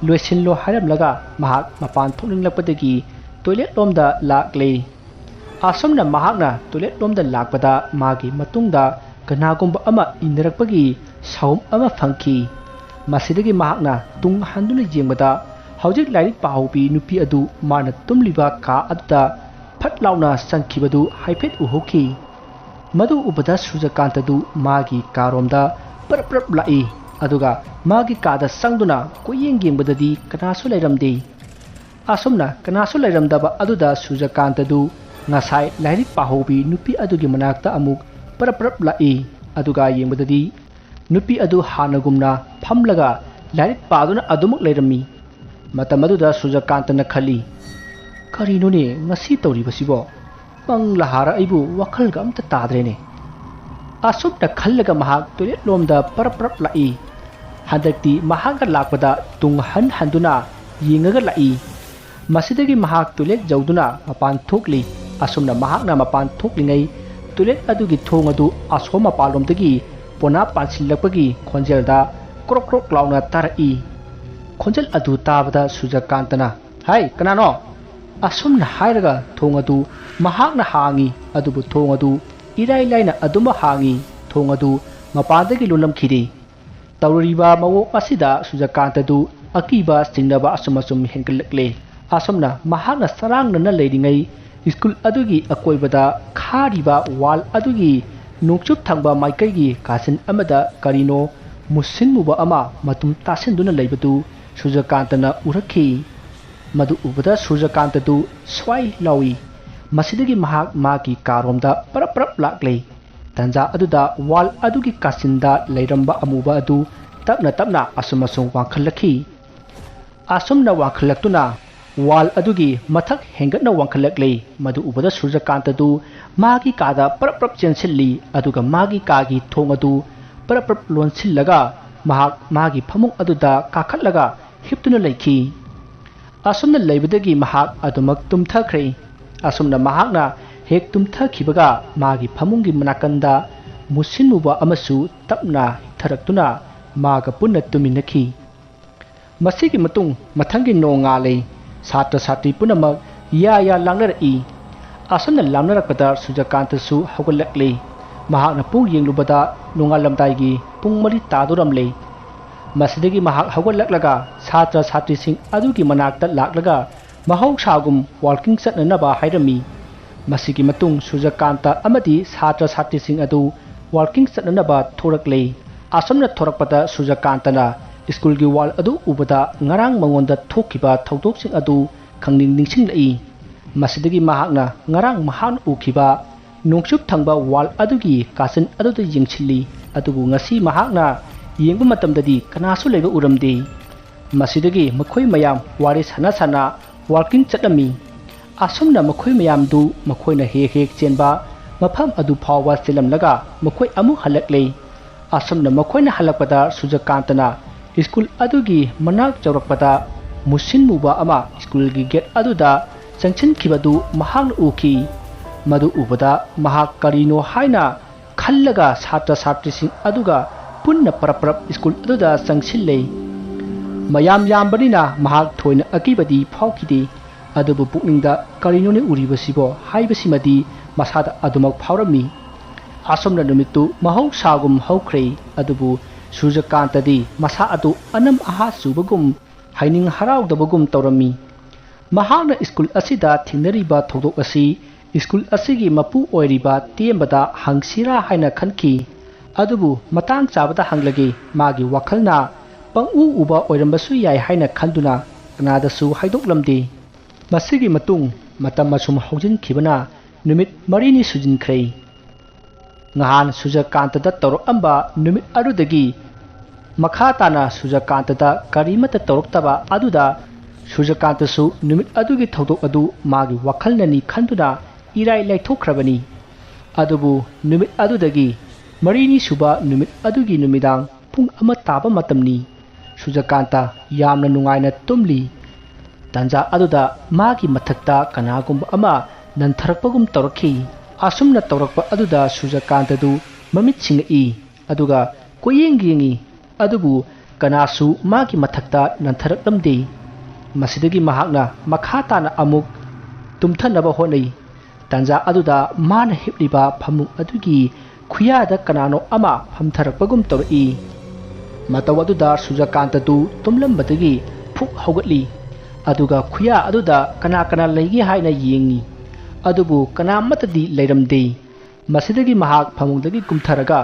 "ꯂꯣꯏꯁꯤꯜꯂꯣ" ꯍꯥꯏꯔꯝꯂꯒ ꯃꯍꯥꯛ ꯃꯄꯥꯟ ꯊꯣꯛꯅꯤꯡꯂꯛꯄꯗꯒꯤ ꯇꯣꯏꯂꯦꯠ ꯂꯣꯝꯗ ꯂꯥꯛꯂꯦ꯫ ꯑꯁꯨꯝꯅ ꯃꯍꯥꯛꯅ ꯇꯣꯏꯂꯦꯠ ꯂꯣꯝꯗ ꯂꯥꯛꯄꯗ ꯃꯥꯒꯤ ꯃꯇꯨꯡꯗ ꯀꯅꯥꯒꯨꯝꯕ ꯑꯃ ꯏꯟꯅꯔꯛꯄꯒꯤ ꯁꯥꯎꯝ ꯑꯃ ꯐꯪꯈꯤ꯫ ꯃꯁꯤꯗꯒꯤ ꯃꯍꯥꯛꯅ ꯇꯨꯡ ꯍꯟꯗꯨꯅ ꯌꯦꯡꯕꯗ ꯍꯧꯖꯤꯛ ꯂꯥꯏꯔꯤꯛ ꯄꯥꯍꯧꯕꯤ ꯅꯨꯄꯤ ꯑꯗꯨ ꯃꯥꯅ ꯇꯨꯝꯂꯤꯕ ꯀꯥ ꯑꯗꯨꯗ ꯐꯠ ꯂꯥꯎꯅ ꯆꯪꯈꯤꯕꯗꯨ ꯍꯥꯏꯐꯦꯠ ꯎꯍꯧꯈꯤ꯫ ꯃꯗꯨ ꯎꯕꯗ ꯁꯨꯔꯖꯀꯥꯟꯇꯗꯨ ꯃꯥꯒꯤ ꯀꯥꯔꯣꯝꯗ ꯄ꯭ꯔꯞ ꯄ꯭ꯔꯞ ꯂꯥꯛꯏ꯫ ꯑꯗꯨꯒ ꯃꯥꯒꯤ ꯀꯥꯗ ꯆꯪꯗꯨꯅ ꯀꯣꯏꯌꯦꯡ ꯌꯦꯡꯕꯗꯗꯤ ꯀꯅꯥꯁꯨ ꯂꯩꯔꯝꯗꯦ꯫ ꯑꯁꯨꯝꯅ ꯀꯅꯥꯁꯨ ꯂꯩꯔꯝꯗꯕ ꯑꯗꯨꯗ ꯁꯨꯔꯖꯀꯥꯟꯇꯗꯨ ꯉꯁꯥꯏ ꯂꯥꯏꯔꯤꯛ ꯄꯥꯍꯧꯕꯤ ꯅꯨꯄꯤ ꯑꯗꯨꯒꯤ ꯃꯅꯥꯛꯇ ꯑꯃꯨꯛ ꯄꯔꯞ ꯄꯔꯞ ꯂꯥꯛꯏ꯫ ꯑꯗꯨꯒ ꯌꯦꯡꯕꯗꯗꯤ ꯅꯨꯄꯤ ꯑꯗꯨ ꯍꯥꯟꯅꯒꯨꯝꯅ ꯐꯝꯂꯒ ꯂꯥꯏꯔꯤꯛ ꯄꯥꯗꯨꯅ ꯑꯗꯨꯃꯛ ꯂꯩꯔꯝꯃꯤ꯫ ꯃꯇꯝ ꯑꯗꯨꯗ ꯁꯨꯔꯖꯀꯥꯟꯇꯅ ꯈꯜꯂꯤ, "ꯀꯔꯤꯅꯣꯅꯦ ꯉꯁꯤ ꯇꯧꯔꯤꯕꯁꯤꯕꯣ? ꯃꯪꯂꯥ ꯍꯥꯔ ꯑꯩꯕꯨ ꯋꯥꯈꯜꯒ ꯑꯝꯇ ꯇꯥꯗ꯭ꯔꯦꯅꯦ"꯫ ꯑꯁꯨꯝꯅ ꯈꯜꯂꯒ ꯃꯍꯥꯛ ꯇꯣꯏꯂꯦꯠ ꯂꯣꯝꯗ ꯄꯔꯞ ꯄꯔꯞ ꯂꯥꯛꯏ꯫ ꯍꯟꯗꯛꯇꯤ ꯃꯍꯥꯛꯅ ꯂꯥꯛꯄꯗ ꯇꯨꯡ ꯍꯟ ꯍꯟꯗꯨꯅ ꯌꯦꯡꯉꯒ ꯂꯥꯛꯏ꯫ ꯃꯁꯤꯗꯒꯤ ꯃꯍꯥꯛ ꯇꯣꯏꯂꯦꯠ ꯌꯧꯗꯨꯅ ꯃꯄꯥꯟ ꯊꯣꯛꯂꯤ꯫ ꯑꯁꯨꯝꯅ ꯃꯍꯥꯛꯅ ꯃꯄꯥꯟ ꯊꯣꯛꯂꯤꯉꯩ ꯇꯣꯏꯂꯦꯠ ꯑꯗꯨꯒꯤ ꯊꯣꯡ ꯑꯗꯨ ꯑꯁꯣꯝ ꯃꯄꯥꯟꯂꯣꯝꯗꯒꯤ ꯄꯣꯅꯥ ꯄꯥꯟꯁꯤꯜꯂꯛꯄꯒꯤ ꯈꯣꯟꯖꯦꯜꯗ ꯀ꯭ꯔꯣꯛ ꯀ꯭ꯔꯣꯛ ꯂꯥꯎꯅ ꯇꯥꯔꯛꯏ꯫ ꯈꯣꯟꯖꯦꯜ ꯑꯗꯨ ꯇꯥꯕꯗ ꯁꯨꯔꯖꯀꯥꯟꯇꯅ, "ꯍꯥꯏ, ꯀꯅꯥꯅꯣ?" ꯑꯁꯨꯝꯅ ꯍꯥꯏꯔꯒ ꯊꯣꯡ ꯑꯗꯨ ꯃꯍꯥꯛꯅ ꯍꯥꯡꯉꯤ, ꯑꯗꯨꯕꯨ ꯊꯣꯡ ꯑꯗꯨ ꯏꯔꯥꯏ ꯂꯥꯏꯅ ꯑꯗꯨꯃꯛ ꯍꯥꯡꯉꯤ꯫ ꯊꯣꯡ ꯑꯗꯨ ꯃꯄꯥꯟꯗꯒꯤ ꯂꯣꯜꯂꯝꯈꯤꯗꯦ꯫ ꯇꯧꯔꯤꯕ ꯃꯑꯣꯡ ꯑꯁꯤꯗ ꯁꯨꯔꯖꯀꯥꯟꯇꯗꯨ ꯑꯀꯤꯕ ꯆꯤꯡꯅꯕ ꯑꯁꯨꯝ ꯑꯁꯨꯝ ꯍꯦꯟꯒꯠꯂꯛꯂꯦ꯫ ꯑꯁꯨꯝꯅ ꯃꯍꯥꯛꯅ ꯆꯔꯥꯡꯅꯅ ꯂꯩꯔꯤꯉꯩ ꯁ꯭ꯀꯨꯜ ꯑꯗꯨꯒꯤ ꯑꯀꯣꯏꯕꯗ ꯈꯥꯔꯤꯕ ꯋꯥꯜ ꯑꯗꯨꯒꯤ ꯅꯣꯡꯆꯨꯞ ꯊꯪꯕ ꯃꯥꯏꯀꯩꯒꯤ ꯀꯥꯆꯤꯟ ꯑꯃꯗ ꯀꯔꯤꯅꯣ ꯃꯨꯁꯤꯟ ꯃꯨꯕ ꯑꯃ ꯃꯇꯨꯝ ꯇꯥꯁꯤꯟꯗꯨꯅ ꯂꯩꯕꯗꯨ ꯁꯨꯔꯖꯀꯥꯟꯇꯅ ꯎꯔꯛꯈꯤ꯫ ꯃꯗꯨ ꯎꯕꯗ ꯁꯨꯔꯖꯀꯥꯟꯇꯗꯨ ꯁ꯭ꯋꯥꯏ ꯂꯥꯎꯏ꯫ ꯃꯁꯤꯗꯒꯤ ꯃꯍꯥꯛ ꯃꯥꯒꯤ ꯀꯥꯔꯣꯝꯗ ꯄꯔꯞ ꯄꯔꯞ ꯂꯥꯛꯂꯦ꯫ ꯇꯟꯖꯥ ꯑꯗꯨꯗ ꯋꯥꯜ ꯑꯗꯨꯒꯤ ꯀꯥꯆꯤꯟꯗ ꯂꯩꯔꯝꯕ ꯑꯃꯨꯕ ꯑꯗꯨ ꯇꯞꯅ ꯇꯞꯅ ꯑꯁꯨꯝ ꯑꯁꯨꯝ ꯋꯥꯡꯈꯠꯂꯛꯈꯤ꯫ ꯑꯁꯨꯝꯅ ꯋꯥꯡꯈꯠꯂꯛꯇꯨꯅ ꯋꯥꯜ ꯑꯗꯨꯒꯤ ꯃꯊꯛ ꯍꯦꯟꯒꯠꯅ ꯋꯥꯡꯈꯠꯂꯛꯂꯦ꯫ ꯃꯗꯨ ꯎꯕꯗ ꯁꯨꯔꯖꯀꯥꯟꯇꯗꯨ ꯃꯥꯒꯤ ꯀꯥꯗ ꯄꯔꯞ ꯄꯔꯞ ꯆꯦꯟꯁꯤꯜꯂꯤ, ꯑꯗꯨꯒ ꯃꯥꯒꯤ ꯀꯥꯒꯤ ꯊꯣꯡ ꯑꯗꯨ ꯄꯔꯞ ꯄꯔꯞ ꯂꯣꯟꯁꯤꯜꯂꯒ ꯃꯍꯥꯛ ꯃꯥꯒꯤ ꯐꯃꯨꯡ ꯑꯗꯨꯗ ꯀꯥꯈꯠꯂꯒ ꯍꯤꯞꯇꯨꯅ ꯂꯩꯈꯤ꯫ ꯑꯁꯨꯝꯅ ꯂꯩꯕꯗꯒꯤ ꯃꯍꯥꯛ ꯑꯗꯨꯃꯛ ꯇꯨꯝꯊꯈ꯭ꯔꯦ꯫ ꯑꯁꯨꯝꯅ ꯃꯍꯥꯛꯅ ꯍꯦꯛ ꯇꯨꯝꯊꯈꯤꯕꯒ ꯃꯥꯒꯤ ꯐꯃꯨꯡꯒꯤ ꯅꯥꯀꯟꯗ ꯃꯨꯁꯤꯟꯃꯨꯕ ꯑꯃꯁꯨ ꯇꯞꯅ ꯍꯤꯞꯊꯔꯛꯇꯨꯅ ꯃꯥꯒ ꯄꯨꯟꯅ ꯇꯨꯃꯤꯟꯅꯈꯤ꯫ ꯃꯁꯤꯒꯤ ꯃꯇꯨꯡ ꯃꯊꯪꯒꯤ ꯅꯣꯡꯉꯥꯜꯂꯦ꯫ ꯁꯥꯇ꯭ꯔ ꯁꯥꯇ꯭ꯔꯤ ꯄꯨꯝꯅꯃꯛ ꯌꯥ ꯌꯥ ꯂꯥꯡꯅꯔꯛꯏ꯫ ꯑꯁꯨꯝꯅ ꯂꯥꯡꯅꯔꯛꯄꯗ ꯁꯨꯔꯖꯀꯥꯟꯇꯁꯨ ꯍꯧꯒꯠꯂꯛꯂꯦ꯫ ꯃꯍꯥꯛꯅ ꯄꯨꯡ ꯌꯦꯡꯂꯨꯕꯗ ꯅꯣꯡꯉꯥꯜꯂꯝꯗꯥꯏꯒꯤ ꯄꯨꯡ ꯃꯔꯤ ꯇꯥꯗꯣꯔꯝꯂꯦ꯫ ꯃꯁꯤꯗꯒꯤ ꯃꯍꯥꯛ ꯍꯧꯒꯠꯂꯛꯂꯒ ꯁꯥꯇ꯭ꯔ ꯁꯥꯇ꯭ꯔꯤꯁꯤꯡ ꯑꯗꯨꯒꯤ ꯃꯅꯥꯛꯇ ꯂꯥꯛꯂꯒ ꯃꯍꯧꯁꯥꯒꯨꯝ ꯋꯥꯜꯀꯤꯡ ꯆꯠꯅꯅꯕ ꯍꯥꯏꯔꯝꯃꯤ꯫ ꯃꯁꯤꯒꯤ ꯃꯇꯨꯡ ꯁꯨꯔꯖꯀꯥꯟꯇ ꯑꯃꯗꯤ ꯁꯥꯇ꯭ꯔ ꯁꯥꯇ꯭ꯔꯤꯁꯤꯡ ꯑꯗꯨ ꯋꯥꯜꯀꯤꯡ ꯆꯠꯅꯅꯕ ꯊꯣꯔꯛꯂꯦ꯫ ꯑꯁꯨꯝꯅ ꯊꯣꯔꯛꯄꯗ ꯁꯨꯔꯖꯀꯥꯟꯇꯅ ꯁ꯭ꯀꯨꯜꯒꯤ ꯋꯥꯜ ꯑꯗꯨ ꯎꯕꯗ ꯉꯔꯥꯡ ꯃꯉꯣꯟꯗ ꯊꯣꯛꯈꯤꯕ ꯊꯧꯗꯣꯛꯁꯤꯡ ꯑꯗꯨ ꯈꯪꯅꯤꯡ ꯅꯤꯡꯁꯤꯡꯂꯛꯏ꯫ ꯃꯁꯤꯗꯒꯤ ꯃꯍꯥꯛꯅ ꯉꯔꯥꯡ ꯃꯍꯥꯛꯅ ꯎꯈꯤꯕ ꯅꯣꯡꯆꯨꯞ ꯊꯪꯕ ꯋꯥꯜ ꯑꯗꯨꯒꯤ ꯀꯥꯆꯤꯟ ꯑꯗꯨꯗ ꯌꯦꯡꯁꯤꯜꯂꯤ, ꯑꯗꯨꯕꯨ ꯉꯁꯤ ꯃꯍꯥꯛꯅ ꯌꯦꯡꯕ ꯃꯇꯝꯗꯗꯤ ꯀꯅꯥꯁꯨ ꯂꯩꯕ ꯎꯔꯝꯗꯦ꯫ ꯃꯁꯤꯗꯒꯤ ꯃꯈꯣꯏ ꯃꯌꯥꯝ ꯋꯥꯔꯤ ꯁꯥꯟꯅ ꯁꯥꯟꯅ ꯋꯥꯜꯀꯤꯡ ꯆꯠꯂꯝꯃꯤ꯫ ꯑꯁꯨꯝꯅ ꯃꯈꯣꯏ ꯃꯌꯥꯝꯗꯨ ꯃꯈꯣꯏꯅ ꯍꯦꯛ ꯍꯦꯛ ꯆꯦꯟꯕ ꯃꯐꯝ ꯑꯗꯨ ꯐꯥꯎꯕ ꯆꯦꯜꯂꯝꯂꯒ ꯃꯈꯣꯏ ꯑꯃꯨꯛ ꯍꯜꯂꯛꯂꯦ꯫ ꯑꯁꯨꯝꯅ ꯃꯈꯣꯏꯅ ꯍꯜꯂꯛꯄꯗ ꯁꯨꯖꯀꯥꯟꯇꯅ ꯁ꯭ꯀꯨꯜ ꯑꯗꯨꯒꯤ ꯃꯅꯥꯛ ꯌꯧꯔꯛꯄꯗ ꯃꯨꯁꯤꯟ ꯃꯨꯕ ꯑꯃ ꯁ꯭ꯀꯨꯜꯒꯤ ꯒꯦꯠ ꯑꯗꯨꯗ ꯆꯪꯁꯤꯟꯈꯤꯕꯗꯨ ꯃꯍꯥꯛꯅ ꯎꯈꯤ꯫ ꯃꯗꯨ ꯎꯕꯗ ꯃꯍꯥꯛ ꯀꯔꯤꯅꯣ ꯍꯥꯏꯅ ꯈꯜꯂꯒ ꯁꯥꯇ꯭ꯔ ꯁꯥꯇ꯭ꯔꯤꯁꯤꯡ ꯑꯗꯨꯒ ꯄꯨꯟꯅ ꯄꯔꯞ ꯄꯔꯞ ꯁ꯭ꯀꯨꯜ ꯑꯗꯨꯗ ꯆꯪꯁꯤꯜꯂꯦ꯫ ꯃꯌꯥꯝ ꯌꯥꯝꯕꯅꯤꯅ ꯃꯍꯥꯛ ꯊꯣꯏꯅ ꯑꯀꯤꯕꯗꯤ ꯐꯥꯎꯈꯤꯗꯦ꯫ ꯑꯗꯨꯕꯨ ꯄꯨꯛꯅꯤꯡꯗ "ꯀꯔꯤꯅꯣꯅꯦ ꯎꯔꯤꯕꯁꯤꯕꯣ?" ꯍꯥꯏꯕꯁꯤꯃꯗꯤ ꯃꯁꯥꯗ ꯑꯗꯨꯃꯛ ꯐꯥꯎꯔꯝꯃꯤ꯫ ꯑꯁꯨꯝꯅ ꯅꯨꯃꯤꯠꯇꯨ ꯃꯍꯧꯁꯥꯒꯨꯝ ꯍꯧꯈ꯭ꯔꯦ꯫ ꯑꯗꯨꯕꯨ ꯁꯨꯔꯖꯀꯥꯟꯇꯗꯤ ꯃꯁꯥ ꯑꯗꯨ ꯑꯅꯝ ꯑꯍꯥ ꯆꯨꯕꯒꯨꯝ, ꯍꯥꯏꯅꯤꯡ ꯍꯔꯥꯎꯗꯕꯒꯨꯝ ꯇꯧꯔꯝꯃꯤ꯫ ꯃꯍꯥꯛꯅ ꯁ꯭ꯀꯨꯜ ꯑꯁꯤꯗ ꯊꯦꯡꯅꯔꯤꯕ ꯊꯧꯗꯣꯛ ꯑꯁꯤ ꯁ꯭ꯀꯨꯜ ꯑꯁꯤꯒꯤ ꯃꯄꯨ ꯑꯣꯏꯔꯤꯕ ꯇꯦꯝꯕꯗ ꯍꯪꯁꯤꯔꯥ ꯍꯥꯏꯅ ꯈꯟꯈꯤ꯫ ꯑꯗꯨꯕꯨ ꯃꯇꯥꯡ ꯆꯥꯕꯗ ꯍꯪꯂꯒꯦ, ꯃꯥꯒꯤ ꯋꯥꯈꯜꯅ ꯄꯪꯎ ꯎꯕ ꯑꯣꯏꯔꯝꯕꯁꯨ ꯌꯥꯏ ꯍꯥꯏꯅ ꯈꯟꯗꯨꯅ ꯀꯅꯥꯗꯁꯨ ꯍꯥꯏꯗꯣꯛꯂꯝꯗꯦ꯫ ꯃꯁꯤꯒꯤ ꯃꯇꯨꯡ ꯃꯇꯝ ꯑꯁꯨꯝ ꯍꯧꯖꯤꯟꯈꯤꯕꯅ ꯅꯨꯃꯤꯠ ꯃꯔꯤꯅꯤ ꯁꯨꯖꯤꯟꯈ꯭ꯔꯦ꯫ ꯉꯍꯥꯟ ꯁꯨꯔꯖꯀꯥꯟꯇꯗ ꯇꯧꯔꯛꯂꯝꯕ ꯅꯨꯃꯤꯠ ꯑꯗꯨꯗꯒꯤ ꯃꯈꯥ ꯇꯥꯅ ꯁꯨꯔꯖꯀꯥꯟꯇꯗ ꯀꯔꯤꯃꯠꯇ ꯇꯧꯔꯛꯇꯕ ꯑꯗꯨꯗ ꯁꯨꯔꯖꯀꯥꯟꯇꯁꯨ ꯅꯨꯃꯤꯠ ꯑꯗꯨꯒꯤ ꯊꯧꯗꯣꯛ ꯑꯗꯨ ꯃꯥꯒꯤ ꯋꯥꯈꯜꯅꯅꯤ ꯈꯟꯗꯨꯅ ꯏꯔꯥꯏ ꯂꯥꯏꯊꯣꯛꯈ꯭ꯔꯕꯅꯤ꯫ ꯑꯗꯨꯕꯨ ꯅꯨꯃꯤꯠ ꯑꯗꯨꯗꯒꯤ ꯃꯔꯤꯅꯤ ꯁꯨꯕ ꯅꯨꯃꯤꯠ ꯑꯗꯨꯒꯤ ꯅꯨꯃꯤꯗꯥꯡ ꯄꯨꯡ ꯑꯃ ꯇꯥꯕ ꯃꯇꯝꯅꯤ꯫ ꯁꯨꯔꯖꯀꯥꯟꯇ ꯌꯥꯝꯅ ꯅꯨꯡꯉꯥꯏꯅ ꯇꯨꯝꯂꯤ꯫ ꯇꯥꯟꯖꯥ ꯑꯗꯨꯗ ꯃꯥꯒꯤ ꯃꯊꯛꯇ ꯀꯅꯥꯒꯨꯝꯕ ꯑꯃ ꯅꯟꯊꯔꯛꯄꯒꯨꯝ ꯇꯧꯔꯛꯈꯤ꯫ ꯑꯁꯨꯝꯅ ꯇꯧꯔꯛꯄ ꯑꯗꯨꯗ ꯁꯨꯔꯖꯀꯥꯟꯇꯗꯨ ꯃꯃꯤꯠ ꯁꯤꯡꯉꯛꯏ, ꯑꯗꯨꯒ ꯀꯣꯏꯌꯦꯡ ꯌꯦꯡꯉꯤ, ꯑꯗꯨꯕꯨ ꯀꯅꯥꯁꯨ ꯃꯥꯒꯤ ꯃꯊꯛꯇ ꯅꯟꯊꯔꯛꯂꯝꯗꯦ꯫ ꯃꯁꯤꯗꯒꯤ ꯃꯍꯥꯛꯅ ꯃꯈꯥ ꯇꯥꯅ ꯑꯃꯨꯛ ꯇꯨꯝꯊꯅꯕ ꯍꯣꯠꯅꯩ꯫ ꯇꯥꯟꯖꯥ ꯑꯗꯨꯗ ꯃꯥꯅ ꯍꯤꯞꯂꯤꯕ ꯐꯃꯨꯡ ꯑꯗꯨꯒꯤ ꯈꯨꯌꯥꯗ ꯀꯅꯥꯅꯣ ꯑꯃ ꯐꯝꯊꯔꯛꯄꯒꯨꯝ ꯇꯧꯔꯛꯏ꯫ ꯃꯇꯧ ꯑꯗꯨꯗ ꯁꯨꯔꯖꯀꯥꯟꯇꯗꯨ ꯇꯨꯝꯂꯝꯕꯗꯒꯤ ꯐꯨꯛ ꯍꯧꯒꯠꯂꯤ, ꯑꯗꯨꯒ ꯈꯨꯌꯥ ꯑꯗꯨꯗ ꯀꯅꯥ ꯀꯅꯥ ꯂꯩꯒꯦ ꯍꯥꯏꯅ ꯌꯦꯡꯉꯤ, ꯑꯗꯨꯕꯨ ꯀꯅꯥꯃꯠꯇꯗꯤ ꯂꯩꯔꯝꯗꯦ꯫ ꯃꯁꯤꯗꯒꯤ ꯃꯍꯥꯛ ꯐꯃꯨꯡꯗꯒꯤ ꯀꯨꯝꯊꯔꯒ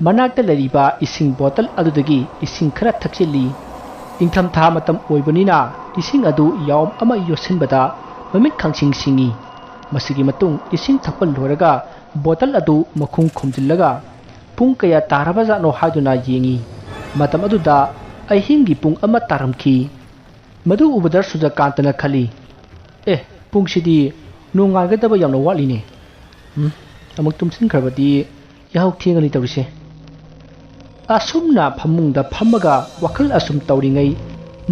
ꯃꯅꯥꯛꯇ ꯂꯩꯔꯤꯕ ꯏꯁꯤꯡ ꯕꯣꯇꯜ ꯑꯗꯨꯗꯒꯤ ꯏꯁꯤꯡ ꯈꯔ ꯊꯛꯆꯤꯜꯂꯤ꯫ ꯏꯪꯊꯝꯊꯥ ꯃꯇꯝ ꯑꯣꯏꯕꯅꯤꯅ ꯏꯁꯤꯡ ꯑꯗꯨ ꯌꯥꯎꯝ ꯑꯃ ꯌꯣꯠꯁꯤꯟꯕꯗ ꯃꯃꯤꯠ ꯈꯪꯁꯤꯡ ꯁꯤꯡꯏ꯫ ꯃꯁꯤꯒꯤ ꯃꯇꯨꯡ ꯏꯁꯤꯡ ꯊꯛꯄ ꯂꯣꯏꯔꯒ ꯕꯣꯇꯜ ꯑꯗꯨ ꯃꯈꯨꯝ ꯈꯨꯝꯖꯤꯜꯂꯒ ꯄꯨꯡ ꯀꯌꯥ ꯇꯥꯔꯕꯖꯥꯠꯅꯣ ꯍꯥꯏꯗꯨꯅ ꯌꯦꯡꯏ꯫ ꯃꯇꯝ ꯑꯗꯨꯗ ꯑꯍꯤꯡꯒꯤ ꯄꯨꯡ ꯑꯃ ꯇꯥꯔꯝꯈꯤ꯫ ꯃꯗꯨ ꯎꯕꯗ ꯁꯨꯖꯀꯥꯟꯇꯅ ꯈꯜꯂꯤ, "ꯑꯦ, ꯄꯨꯡꯁꯤꯗꯤ ꯅꯣꯡꯉꯥꯟꯒꯗꯕ ꯌꯥꯝꯅ ꯋꯥꯠꯂꯤꯅꯦ꯫ ꯎꯝ, ꯑꯃꯨꯛ ꯇꯨꯝꯁꯤꯟꯈ꯭ꯔꯕꯗꯤ ꯌꯥꯍꯧ ꯊꯦꯡꯒꯅꯤ ꯇꯧꯔꯤꯁꯦ꯫" ꯑꯁꯨꯝꯅ ꯐꯃꯨꯡꯗ ꯐꯝꯃꯒ ꯋꯥꯈꯜ ꯑꯁꯨꯝ ꯇꯧꯔꯤꯉꯩ,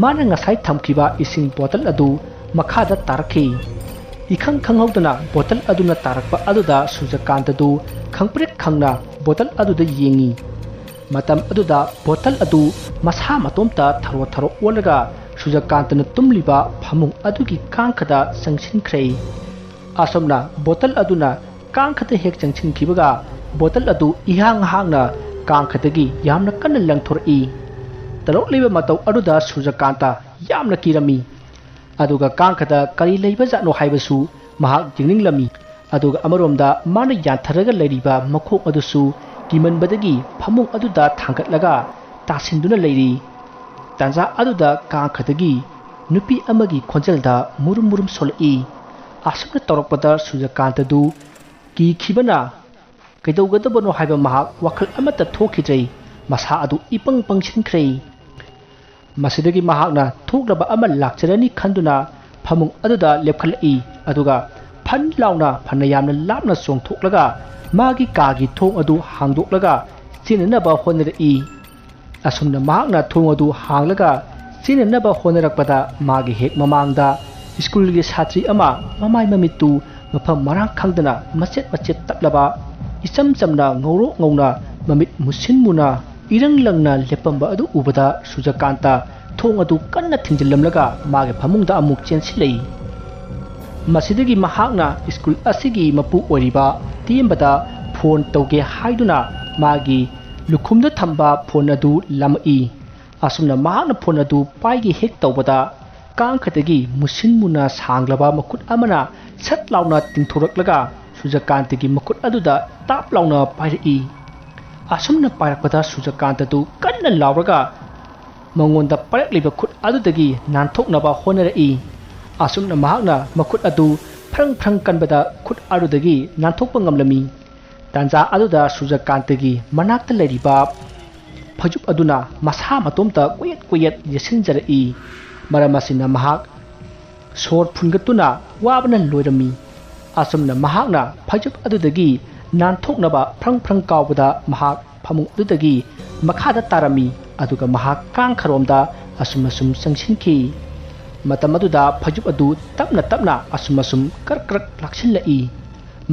ꯃꯥꯅ ꯉꯁꯥꯏ ꯊꯝꯈꯤꯕ ꯏꯁꯤꯡ ꯕꯣꯇꯜ ꯑꯗꯨ ꯃꯈꯥꯗ ꯇꯥꯔꯛꯈꯤ꯫ ꯏꯈꯪ ꯈꯪꯍꯧꯗꯅ ꯕꯣꯇꯜ ꯑꯗꯨꯅ ꯇꯥꯔꯛꯄ ꯑꯗꯨꯗ ꯁꯨꯖꯀꯥꯟꯇꯗꯨ ꯈꯪꯄ꯭ꯔꯦꯛ ꯈꯪꯅ ꯕꯣꯇꯜ ꯑꯗꯨꯗ ꯌꯦꯡꯉꯤ꯫ ꯃꯇꯝ ꯑꯗꯨꯗ ꯕꯣꯇꯜ ꯑꯗꯨ ꯃꯁꯥ ꯃꯇꯣꯝꯇ ꯊꯔꯣ ꯊꯔꯣ ꯑꯣꯜꯂꯒ ꯁꯨꯖꯀꯥꯟꯇꯅ ꯇꯨꯝꯂꯤꯕ ꯐꯃꯨꯡ ꯑꯗꯨꯒꯤ ꯀꯥꯡꯈꯗ ꯆꯪꯁꯤꯟꯈ꯭ꯔꯦ꯫ ꯑꯁꯨꯝꯅ ꯕꯣꯇꯜ ꯑꯗꯨꯅ ꯀꯥꯡꯈꯗ ꯍꯦꯛ ꯆꯪꯁꯤꯟꯈꯤꯕꯒ ꯕꯣꯇꯜ ꯑꯗꯨ ꯏꯍꯥꯡ ꯍꯥꯡꯅ ꯀꯥꯡꯈꯗꯒꯤ ꯌꯥꯝꯅ ꯀꯟꯅ ꯂꯪꯊꯣꯔꯛꯏ꯫ ꯇꯧꯔꯛꯂꯤꯕ ꯃꯇꯧ ꯑꯗꯨꯗ ꯁꯨꯖꯀꯥꯟꯇ ꯌꯥꯝꯅ ꯀꯤꯔꯝꯃꯤ꯫ ꯑꯗꯨꯒ ꯀꯥꯡꯈꯗ ꯀꯔꯤ ꯂꯩꯕꯖꯥꯠꯅꯣ ꯍꯥꯏꯕꯁꯨ ꯃꯍꯥꯛ ꯌꯦꯡꯅꯤꯡꯂꯝꯃꯤ꯫ ꯑꯗꯨꯒ ꯑꯃꯔꯣꯝꯗ ꯃꯥꯅ ꯌꯥꯟꯊꯔꯒ ꯂꯩꯔꯤꯕ ꯃꯈꯣꯡ ꯑꯗꯨꯁꯨ ꯀꯤꯃꯟꯕꯗꯒꯤ ꯐꯃꯨꯡ ꯑꯗꯨꯗ ꯊꯥꯡꯒꯠꯂꯒ ꯇꯥꯁꯤꯟꯗꯨꯅ ꯂꯩꯔꯤ꯫ ꯇꯥꯟꯖꯥ ꯑꯗꯨꯗ ꯀꯥꯡꯈꯗꯒꯤ ꯅꯨꯄꯤ ꯑꯃꯒꯤ ꯈꯣꯟꯖꯦꯜꯗ ꯃꯨꯔꯨꯝ ꯃꯨꯔꯨꯝ ꯁꯣꯜꯂꯛꯏ꯫ ꯑꯁꯨꯝꯅ ꯇꯧꯔꯛꯄꯗ ꯁꯨꯖꯀꯥꯟꯇꯗꯨ ꯀꯤꯈꯤꯕꯅ ꯀꯩꯗꯧꯒꯗꯕꯅꯣ ꯍꯥꯏꯕ ꯃꯍꯥꯛ ꯋꯥꯈꯜ ꯑꯃꯠꯇ ꯊꯣꯛꯈꯤꯗ꯭ꯔꯦ꯫ ꯃꯁꯥ ꯑꯗꯨ ꯏꯄꯪ ꯄꯪꯁꯤꯟꯈ꯭ꯔꯦ꯫ ꯃꯁꯤꯗꯒꯤ ꯃꯍꯥꯛꯅ ꯊꯣꯛꯂꯕ ꯑꯃ ꯂꯥꯛꯆꯔꯅꯤ ꯈꯟꯗꯨꯅ ꯐꯃꯨꯡ ꯑꯗꯨꯗ ꯂꯦꯞꯈꯠꯂꯛꯏ꯫ ꯑꯗꯨꯒ ꯐꯟ ꯂꯥꯎꯅ ꯐꯅ ꯌꯥꯝꯅ ꯂꯥꯞꯅ ꯆꯣꯡꯊꯣꯛꯂꯒ ꯃꯥꯒꯤ ꯀꯥꯒꯤ ꯊꯣꯡ ꯑꯗꯨ ꯍꯥꯡꯗꯣꯛꯂꯒ ꯆꯦꯟꯅꯅꯕ ꯍꯣꯠꯅꯔꯛꯏ꯫ ꯑꯁꯨꯝꯅ ꯃꯍꯥꯛꯅ ꯊꯣꯡ ꯑꯗꯨ ꯍꯥꯡꯂꯒ ꯆꯦꯟꯅꯅꯕ ꯍꯣꯠꯅꯔꯛꯄꯗ ꯃꯥꯒꯤ ꯍꯦꯛ ꯃꯃꯥꯡꯗ ꯁ꯭ꯀꯨꯜꯒꯤ ꯁꯥꯇ꯭ꯔꯤ ꯑꯃ ꯃꯃꯥꯏ ꯃꯃꯤꯠꯇꯨ ꯃꯐꯝ ꯃꯔꯥꯡ ꯈꯪꯗꯅ ꯃꯆꯦꯠ ꯃꯆꯦꯠ ꯇꯠꯂꯕ, ꯏꯆꯝ ꯆꯝꯅ ꯉꯧꯔꯣꯛ ꯉꯧꯅ ꯃꯃꯤꯠ ꯃꯨꯁꯤꯟ ꯃꯨꯅ ꯏꯔꯪ ꯂꯪꯅ ꯂꯦꯞꯄꯝꯕ ꯑꯗꯨ ꯎꯕꯗ ꯁꯨꯖꯀꯥꯟꯇ ꯊꯣꯡ ꯑꯗꯨ ꯀꯟꯅ ꯊꯤꯡꯖꯤꯜꯂꯝꯂꯒ ꯃꯥꯒꯤ ꯐꯃꯨꯡꯗ ꯑꯃꯨꯛ ꯆꯦꯟꯁꯤꯜꯂꯛꯏ꯫ ꯃꯁꯤꯗꯒꯤ ꯃꯍꯥꯛꯅ ꯁ꯭ꯀꯨꯜ ꯑꯁꯤꯒꯤ ꯃꯄꯨ ꯑꯣꯏꯔꯤꯕ ꯇꯦꯝꯕꯗ ꯐꯣꯟ ꯇꯧꯒꯦ ꯍꯥꯏꯗꯨꯅ ꯃꯥꯒꯤ ꯂꯨꯈꯨꯝꯗ ꯊꯝꯕ ꯐꯣꯟ ꯑꯗꯨ ꯂꯥꯝꯃꯛꯏ꯫ ꯑꯁꯨꯝꯅ ꯃꯍꯥꯛꯅ ꯐꯣꯟ ꯑꯗꯨ ꯄꯥꯏꯒꯦ ꯍꯦꯛ ꯇꯧꯕꯗ, ꯀꯥꯡꯈꯗꯒꯤ ꯃꯨꯁꯤꯟ ꯃꯨꯅ ꯁꯥꯡꯂꯕ ꯃꯈꯨꯠ ꯑꯃꯅ ꯁꯠ ꯂꯥꯎꯅ ꯇꯤꯡꯊꯣꯔꯛꯂꯒ ꯁꯨꯖꯀꯥꯟꯇꯒꯤ ꯃꯈꯨꯠ ꯑꯗꯨꯗ ꯇꯥꯞ ꯂꯥꯎꯅ ꯄꯥꯏꯔꯛꯏ꯫ ꯑꯁꯨꯝꯅ ꯄꯥꯏꯔꯛꯄꯗ ꯁꯨꯖꯀꯥꯟꯇꯗꯨ ꯀꯟꯅ ꯂꯥꯎꯔꯒ ꯃꯉꯣꯟꯗ ꯄꯥꯏꯔꯛꯂꯤꯕ ꯈꯨꯠ ꯑꯗꯨꯗꯒꯤ ꯅꯥꯟꯊꯣꯛꯅꯕ ꯍꯣꯠꯅꯔꯛꯏ꯫ ꯑꯁꯨꯝꯅ ꯃꯍꯥꯛꯅ ꯃꯈꯨꯠ ꯑꯗꯨ ꯐ꯭ꯔꯪ ꯐ꯭ꯔꯪ ꯀꯟꯕꯗ ꯈꯨꯠ ꯑꯗꯨꯗꯒꯤ ꯅꯥꯟꯊꯣꯛꯄ ꯉꯝꯂꯝꯃꯤ꯫ ꯇꯥꯟꯖꯥ ꯑꯗꯨꯗ ꯁꯨꯔꯖꯀꯥꯟꯇꯒꯤ ꯃꯅꯥꯛꯇ ꯂꯩꯔꯤꯕ ꯐꯩꯖꯨꯞ ꯑꯗꯨꯅ ꯃꯁꯥ ꯃꯇꯣꯝꯇ ꯀꯣꯌꯦꯠ ꯀꯣꯌꯦꯠ ꯌꯦꯠꯁꯤꯟꯖꯔꯛꯏ꯫ ꯃꯔꯝ ꯑꯁꯤꯅ ꯃꯍꯥꯛ ꯁꯣꯔ ꯐꯨꯟꯒꯠꯇꯨꯅ ꯋꯥꯕꯅ ꯂꯣꯏꯔꯝꯃꯤ꯫ ꯑꯁꯨꯝꯅ ꯃꯍꯥꯛꯅ ꯐꯩꯖꯨꯞ ꯑꯗꯨꯗꯒꯤ ꯅꯥꯟꯊꯣꯛꯅꯕ ꯐ꯭ꯔꯪ ꯐ꯭ꯔꯪ ꯀꯥꯎꯕꯗ ꯃꯍꯥꯛ ꯐꯃꯨꯡ ꯑꯗꯨꯗꯒꯤ ꯃꯈꯥꯗ ꯇꯥꯔꯝꯃꯤ꯫ ꯑꯗꯨꯒ ꯃꯍꯥꯛ ꯀꯥꯡꯈꯔꯣꯝꯗ ꯑꯁꯨꯝ ꯑꯁꯨꯝ ꯆꯪꯁꯤꯟꯈꯤ꯫ ꯃꯇꯝ ꯑꯗꯨꯗ ꯐꯩꯖꯨꯞ ꯑꯗꯨ ꯇꯞꯅ ꯇꯞꯅ ꯑꯁꯨꯝ ꯑꯁꯨꯝ ꯀ꯭ꯔꯛ ꯀ꯭ꯔꯛ ꯂꯥꯛꯁꯤꯜꯂꯛꯏ꯫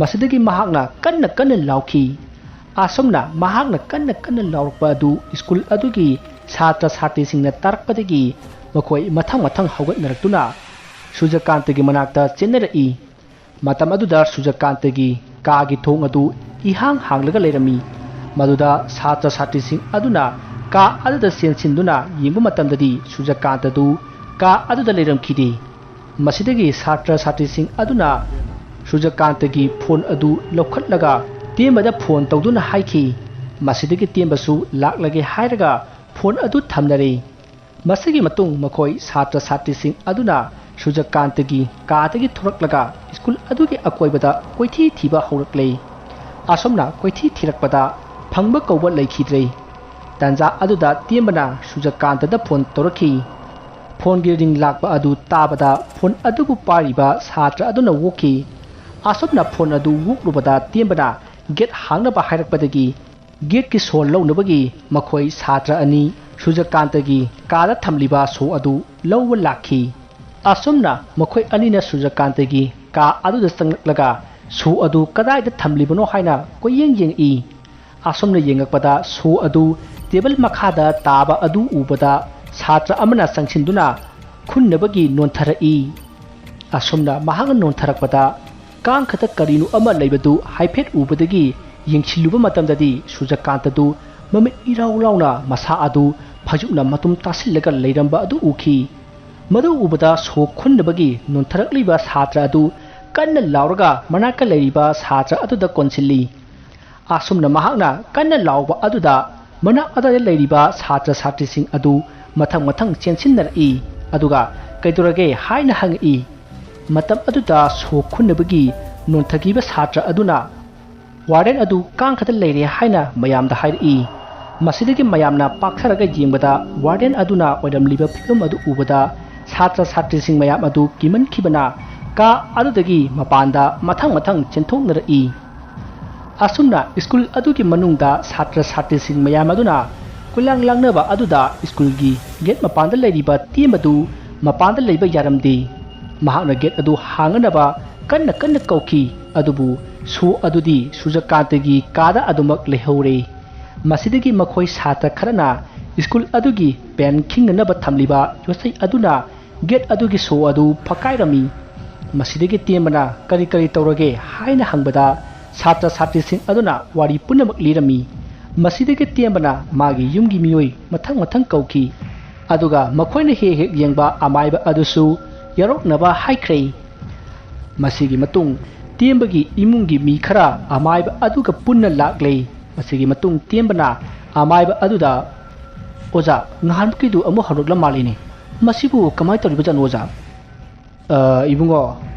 ꯃꯁꯤꯗꯒꯤ ꯃꯍꯥꯛꯅ ꯀꯟꯅ ꯀꯟꯅ ꯂꯥꯎꯈꯤ꯫ ꯑꯁꯨꯝꯅ ꯃꯍꯥꯛꯅ ꯀꯟꯅ ꯀꯟꯅ ꯂꯥꯎꯔꯛꯄ ꯑꯗꯨ ꯁ꯭ꯀꯨꯜ ꯑꯗꯨꯒꯤ ꯁꯥꯇ꯭ꯔ ꯁꯥꯇ꯭ꯔꯤꯁꯤꯡꯅ ꯇꯥꯔꯛꯄꯗꯒꯤ ꯃꯈꯣꯏ ꯃꯊꯪ ꯃꯊꯪ ꯍꯧꯒꯠꯅꯔꯛꯇꯨꯅ ꯁꯨꯔꯖꯀꯥꯟꯇꯒꯤ ꯃꯅꯥꯛꯇ ꯆꯦꯟꯅꯔꯛꯏ꯫ ꯃꯇꯝ ꯑꯗꯨꯗ ꯁꯨꯔꯖꯀꯥꯟꯇꯒꯤ ꯀꯥꯒꯤ ꯊꯣꯡ ꯑꯗꯨ ꯏꯍꯥꯡ ꯍꯥꯡꯂꯒ ꯂꯩꯔꯝꯃꯤ꯫ ꯃꯗꯨꯗ ꯁꯥꯇ꯭ꯔ ꯁꯥꯇ꯭ꯔꯤꯁꯤꯡ ꯑꯗꯨꯅ ꯀꯥ ꯑꯗꯨꯗ ꯆꯦꯟꯁꯤꯟꯗꯨꯅ ꯌꯦꯡꯕ ꯃꯇꯝꯗꯗꯤ ꯁꯨꯔꯖꯀꯥꯟꯇꯗꯨ ꯀꯥ ꯑꯗꯨꯗ ꯂꯩꯔꯝꯈꯤꯗꯦ꯫ ꯃꯁꯤꯗꯒꯤ ꯁꯥꯇ꯭ꯔ ꯁꯥꯇ꯭ꯔꯤꯁꯤꯡ ꯑꯗꯨꯅ ꯁꯨꯔꯖꯀꯥꯟꯇꯒꯤ ꯐꯣꯟ ꯑꯗꯨ ꯂꯧꯈꯠꯂꯒ ꯇꯦꯝꯕꯗ ꯐꯣꯟ ꯇꯧꯗꯨꯅ ꯍꯥꯏꯈꯤ꯫ ꯃꯁꯤꯗꯒꯤ ꯇꯦꯝꯕꯁꯨ ꯂꯥꯛꯂꯒꯦ ꯍꯥꯏꯔꯒ ꯐꯣꯟ ꯑꯗꯨ ꯊꯝꯅꯔꯦ꯫ ꯃꯁꯤꯒꯤ ꯃꯇꯨꯡ ꯃꯈꯣꯏ ꯁꯥꯇ꯭ꯔ ꯁꯥꯇ꯭ꯔꯤꯁꯤꯡ ꯑꯗꯨꯅ ꯁꯨꯔꯖꯀꯥꯟꯇꯒꯤ ꯀꯥꯗꯒꯤ ꯊꯣꯔꯛꯂꯒ ꯁ꯭ꯀꯨꯜ ꯑꯗꯨꯒꯤ ꯑꯀꯣꯏꯕꯗ ꯀꯣꯏꯊꯤ ꯊꯤꯕ ꯍꯧꯔꯛꯂꯦ꯫ ꯑꯁꯨꯝꯅ ꯀꯣꯏꯊꯤ ꯊꯤꯔꯛꯄꯗ ꯐꯪꯕ ꯀꯧꯕ ꯂꯩꯈꯤꯗ꯭ꯔꯦ꯫ ꯇꯥꯟꯖꯥ ꯑꯗꯨꯗ ꯇꯦꯝꯕꯅ ꯁꯨꯔꯖꯀꯥꯟꯇꯗ ꯐꯣꯟ ꯇꯧꯔꯛꯈꯤ꯫ ꯐꯣꯟꯒꯤ ꯔꯤꯡ ꯂꯥꯛꯄ ꯑꯗꯨ ꯇꯥꯕꯗ ꯐꯣꯟ ꯑꯗꯨꯕꯨ ꯄꯥꯏꯔꯤꯕ ꯁꯥꯇ꯭ꯔ ꯑꯗꯨꯅ ꯑꯣꯛꯈꯤ꯫ ꯑꯁꯨꯝꯅ ꯐꯣꯟ ꯑꯗꯨ ꯑꯣꯛꯂꯨꯕꯗ ꯇꯦꯝꯕꯅ ꯒꯦꯠ ꯍꯥꯡꯅꯕ ꯍꯥꯏꯔꯛꯄꯗꯒꯤ ꯒꯦꯠꯀꯤ ꯁꯣꯜ ꯂꯧꯅꯕꯒꯤ ꯃꯈꯣꯏ ꯁꯥꯇ꯭ꯔ ꯑꯅꯤ ꯁꯨꯔꯖꯀꯥꯟꯇꯒꯤ ꯀꯥꯗ ꯊꯝꯂꯤꯕ ꯁꯣ ꯑꯗꯨ ꯂꯧꯕ ꯂꯥꯛꯈꯤ꯫ ꯑꯁꯨꯝꯅ ꯃꯈꯣꯏ ꯑꯅꯤꯅ ꯁꯨꯔꯖꯀꯥꯟꯇꯒꯤ ꯀꯥ ꯑꯗꯨꯗ ꯆꯪꯂꯛꯂꯒ ꯁꯣ ꯑꯗꯨ ꯀꯗꯥꯏꯗ ꯊꯝꯂꯤꯕꯅꯣ ꯍꯥꯏꯅ ꯀꯣꯏꯌꯦꯡ ꯌꯦꯡꯉꯛꯏ꯫ ꯑꯁꯨꯝꯅ ꯌꯦꯡꯉꯛꯄꯗ ꯁꯣ ꯑꯗꯨ ꯇꯦꯕꯜ ꯃꯈꯥꯗ ꯇꯥꯕ ꯑꯗꯨ ꯎꯕꯗ ꯁꯥꯇ꯭ꯔ ꯑꯃꯅ ꯆꯪꯁꯤꯟꯗꯨꯅ ꯈꯨꯟꯅꯕꯒꯤ ꯅꯣꯟꯊꯔꯛꯏ꯫ ꯑꯁꯨꯝꯅ ꯃꯍꯥꯛꯅ ꯅꯣꯟꯊꯔꯛꯄꯗ ꯀꯥꯡꯈꯗ ꯀꯔꯤꯅꯣ ꯑꯃ ꯂꯩꯕꯗꯨ ꯍꯥꯏꯐꯦꯠ ꯎꯕꯗꯒꯤ ꯌꯦꯡꯁꯤꯜꯂꯨꯕ ꯃꯇꯝꯗꯗꯤ ꯁꯨꯔꯖꯀꯥꯟꯇꯗꯨ ꯃꯃꯤꯠ ꯏꯔꯥꯎ ꯂꯥꯎꯅ ꯃꯁꯥ ꯑꯗꯨ ꯐꯩꯖꯨꯞꯅ ꯃꯇꯨꯝ ꯇꯥꯁꯤꯜꯂꯒ ꯂꯩꯔꯝꯕ ꯑꯗꯨ ꯎꯈꯤ꯫ ꯃꯗꯨ ꯎꯕꯗ ꯁꯣ ꯈꯨꯟꯅꯕꯒꯤ ꯅꯣꯟꯊꯔꯛꯂꯤꯕ ꯁꯥꯇ꯭ꯔ ꯑꯗꯨ ꯀꯟꯅ ꯂꯥꯎꯔꯒ ꯃꯅꯥꯛꯇ ꯂꯩꯔꯤꯕ ꯁꯥꯇ꯭ꯔ ꯑꯗꯨꯗ ꯀꯣꯟꯁꯤꯜꯂꯤ꯫ ꯑꯁꯨꯝꯅ ꯃꯍꯥꯛꯅ ꯀꯟꯅ ꯂꯥꯎꯕ ꯑꯗꯨꯗ ꯃꯅꯥꯛ ꯑꯗꯨꯋꯥꯏꯗ ꯂꯩꯔꯤꯕ ꯁꯥꯇ꯭ꯔ ꯁꯥꯇ꯭ꯔꯤꯁꯤꯡ ꯑꯗꯨ ꯃꯊꯪ ꯃꯊꯪ ꯆꯦꯟꯁꯤꯟꯅꯔꯛꯏ꯫ ꯑꯗꯨꯒ "ꯀꯩꯗꯧꯔꯒꯦ?" ꯍꯥꯏꯅ ꯍꯪꯉꯛꯏ꯫ ꯃꯇꯝ ꯑꯗꯨꯗ ꯁꯣ ꯈꯨꯟꯅꯕꯒꯤ ꯅꯣꯟꯊꯈꯤꯕ ꯁꯥꯇ꯭ꯔ ꯑꯗꯨꯅ ꯋꯥꯔꯗꯦꯟ ꯑꯗꯨ ꯀꯥꯡꯈꯗ ꯂꯩꯔꯦ ꯍꯥꯏꯅ ꯃꯌꯥꯝꯗ ꯍꯥꯏꯔꯛꯏ꯫ ꯃꯁꯤꯗꯒꯤ ꯃꯌꯥꯝꯅ ꯄꯥꯛꯊꯔꯒ ꯌꯦꯡꯕꯗ ꯋꯥꯔꯗꯦꯟ ꯑꯗꯨꯅ ꯑꯣꯏꯔꯝꯂꯤꯕ ꯐꯤꯕꯝ ꯑꯗꯨ ꯎꯕꯗ ꯁꯥꯇ꯭ꯔ ꯁꯥꯇ꯭ꯔꯤꯁꯤꯡ ꯃꯌꯥꯝ ꯑꯗꯨ ꯀꯤꯃꯟꯈꯤꯕꯅ ꯀꯥ ꯑꯗꯨꯗꯒꯤ ꯃꯄꯥꯟꯗ ꯃꯊꯪ ꯃꯊꯪ ꯆꯦꯟꯊꯣꯛꯅꯔꯛꯏ꯫ ꯑꯁꯨꯝꯅ ꯁ꯭ꯀꯨꯜ ꯑꯗꯨꯒꯤ ꯃꯅꯨꯡꯗ ꯁꯥꯇ꯭ꯔ ꯁꯥꯇ꯭ꯔꯤꯁꯤꯡ ꯃꯌꯥꯝ ꯑꯗꯨꯅ ꯀꯣꯏꯂꯥꯡ ꯂꯥꯡꯅꯕ ꯑꯗꯨꯗ ꯁ꯭ꯀꯨꯜꯒꯤ ꯒꯦꯠ ꯃꯄꯥꯟꯗ ꯂꯩꯔꯤꯕ ꯇꯦꯝ ꯑꯗꯨ ꯃꯄꯥꯟꯗ ꯂꯩꯕ ꯌꯥꯔꯝꯗꯦ꯫ ꯃꯍꯥꯛꯅ ꯒꯦꯠ ꯑꯗꯨ ꯍꯥꯡꯅꯅꯕ ꯀꯟꯅ ꯀꯟꯅ ꯀꯧꯈꯤ, ꯑꯗꯨꯕꯨ ꯁꯣ ꯑꯗꯨꯗꯤ ꯁꯨꯔꯖꯀꯥꯟꯇꯒꯤ ꯀꯥꯗ ꯑꯗꯨꯃꯛ ꯂꯩꯍꯧꯔꯦ꯫ ꯃꯁꯤꯗꯒꯤ ꯃꯈꯣꯏ ꯁꯥꯇ꯭ꯔ ꯈꯔꯅ ꯁ꯭ꯀꯨꯜ ꯑꯗꯨꯒꯤ ꯄꯦꯟ ꯈꯤꯡꯅꯅꯕ ꯊꯝꯂꯤꯕ ꯌꯣꯠꯆꯩ ꯑꯗꯨꯅ ꯒꯦꯠ ꯑꯗꯨꯒꯤ ꯁꯣ ꯑꯗꯨ ꯐꯛꯀꯥꯏꯔꯝꯃꯤ꯫ ꯃꯁꯤꯗꯒꯤ ꯇꯦꯝꯕꯅ "ꯀꯔꯤ ꯀꯔꯤ ꯇꯧꯔꯒꯦ?" ꯍꯥꯏꯅ ꯍꯪꯕꯗ ꯁꯥꯇ꯭ꯔ ꯁꯥꯇ꯭ꯔꯤꯁꯤꯡ ꯑꯗꯨꯅ ꯋꯥꯔꯤ ꯄꯨꯝꯅꯃꯛ ꯂꯤꯔꯝꯃꯤ꯫ ꯃꯁꯤꯗꯒꯤ ꯇꯦꯝꯕꯅ ꯃꯥꯒꯤ ꯌꯨꯝꯒꯤ ꯃꯤꯑꯣꯏ ꯃꯊꯪ ꯃꯊꯪ ꯀꯧꯈꯤ, ꯑꯗꯨꯒ ꯃꯈꯣꯏꯅ ꯍꯦꯛ ꯍꯦꯛ ꯌꯦꯡꯕ ꯑꯃꯥꯏꯕ ꯑꯗꯨꯁꯨ ꯌꯥꯎꯔꯛꯅꯕ ꯍꯥꯏꯈ꯭ꯔꯦ꯫ ꯃꯁꯤꯒꯤ ꯃꯇꯨꯡ ꯇꯦꯝꯕꯒꯤ ꯏꯃꯨꯡꯒꯤ ꯃꯤ ꯈꯔ ꯑꯃꯥꯏꯕ ꯑꯗꯨꯒ ꯄꯨꯟꯅ ꯂꯥꯛꯂꯦ꯫ ꯃꯁꯤꯒꯤ ꯃꯇꯨꯡ ꯇꯦꯝꯕꯅ ꯑꯃꯥꯏꯕ ꯑꯗꯨꯗ, "ꯑꯣꯖꯥ, ꯉꯍꯥꯟꯃꯨꯛꯀꯤꯗꯨ ꯑꯃꯨꯛ ꯍꯧꯔꯛꯂ ꯃꯥꯜꯂꯤꯅꯦ꯫ ꯃꯁꯤꯕꯨ ꯀꯃꯥꯏꯅ ꯇꯧꯔꯤꯕꯖꯥꯠꯅꯣ, ꯑꯣꯖꯥ?" "ꯑ, ꯏꯕꯨꯡꯉꯣ,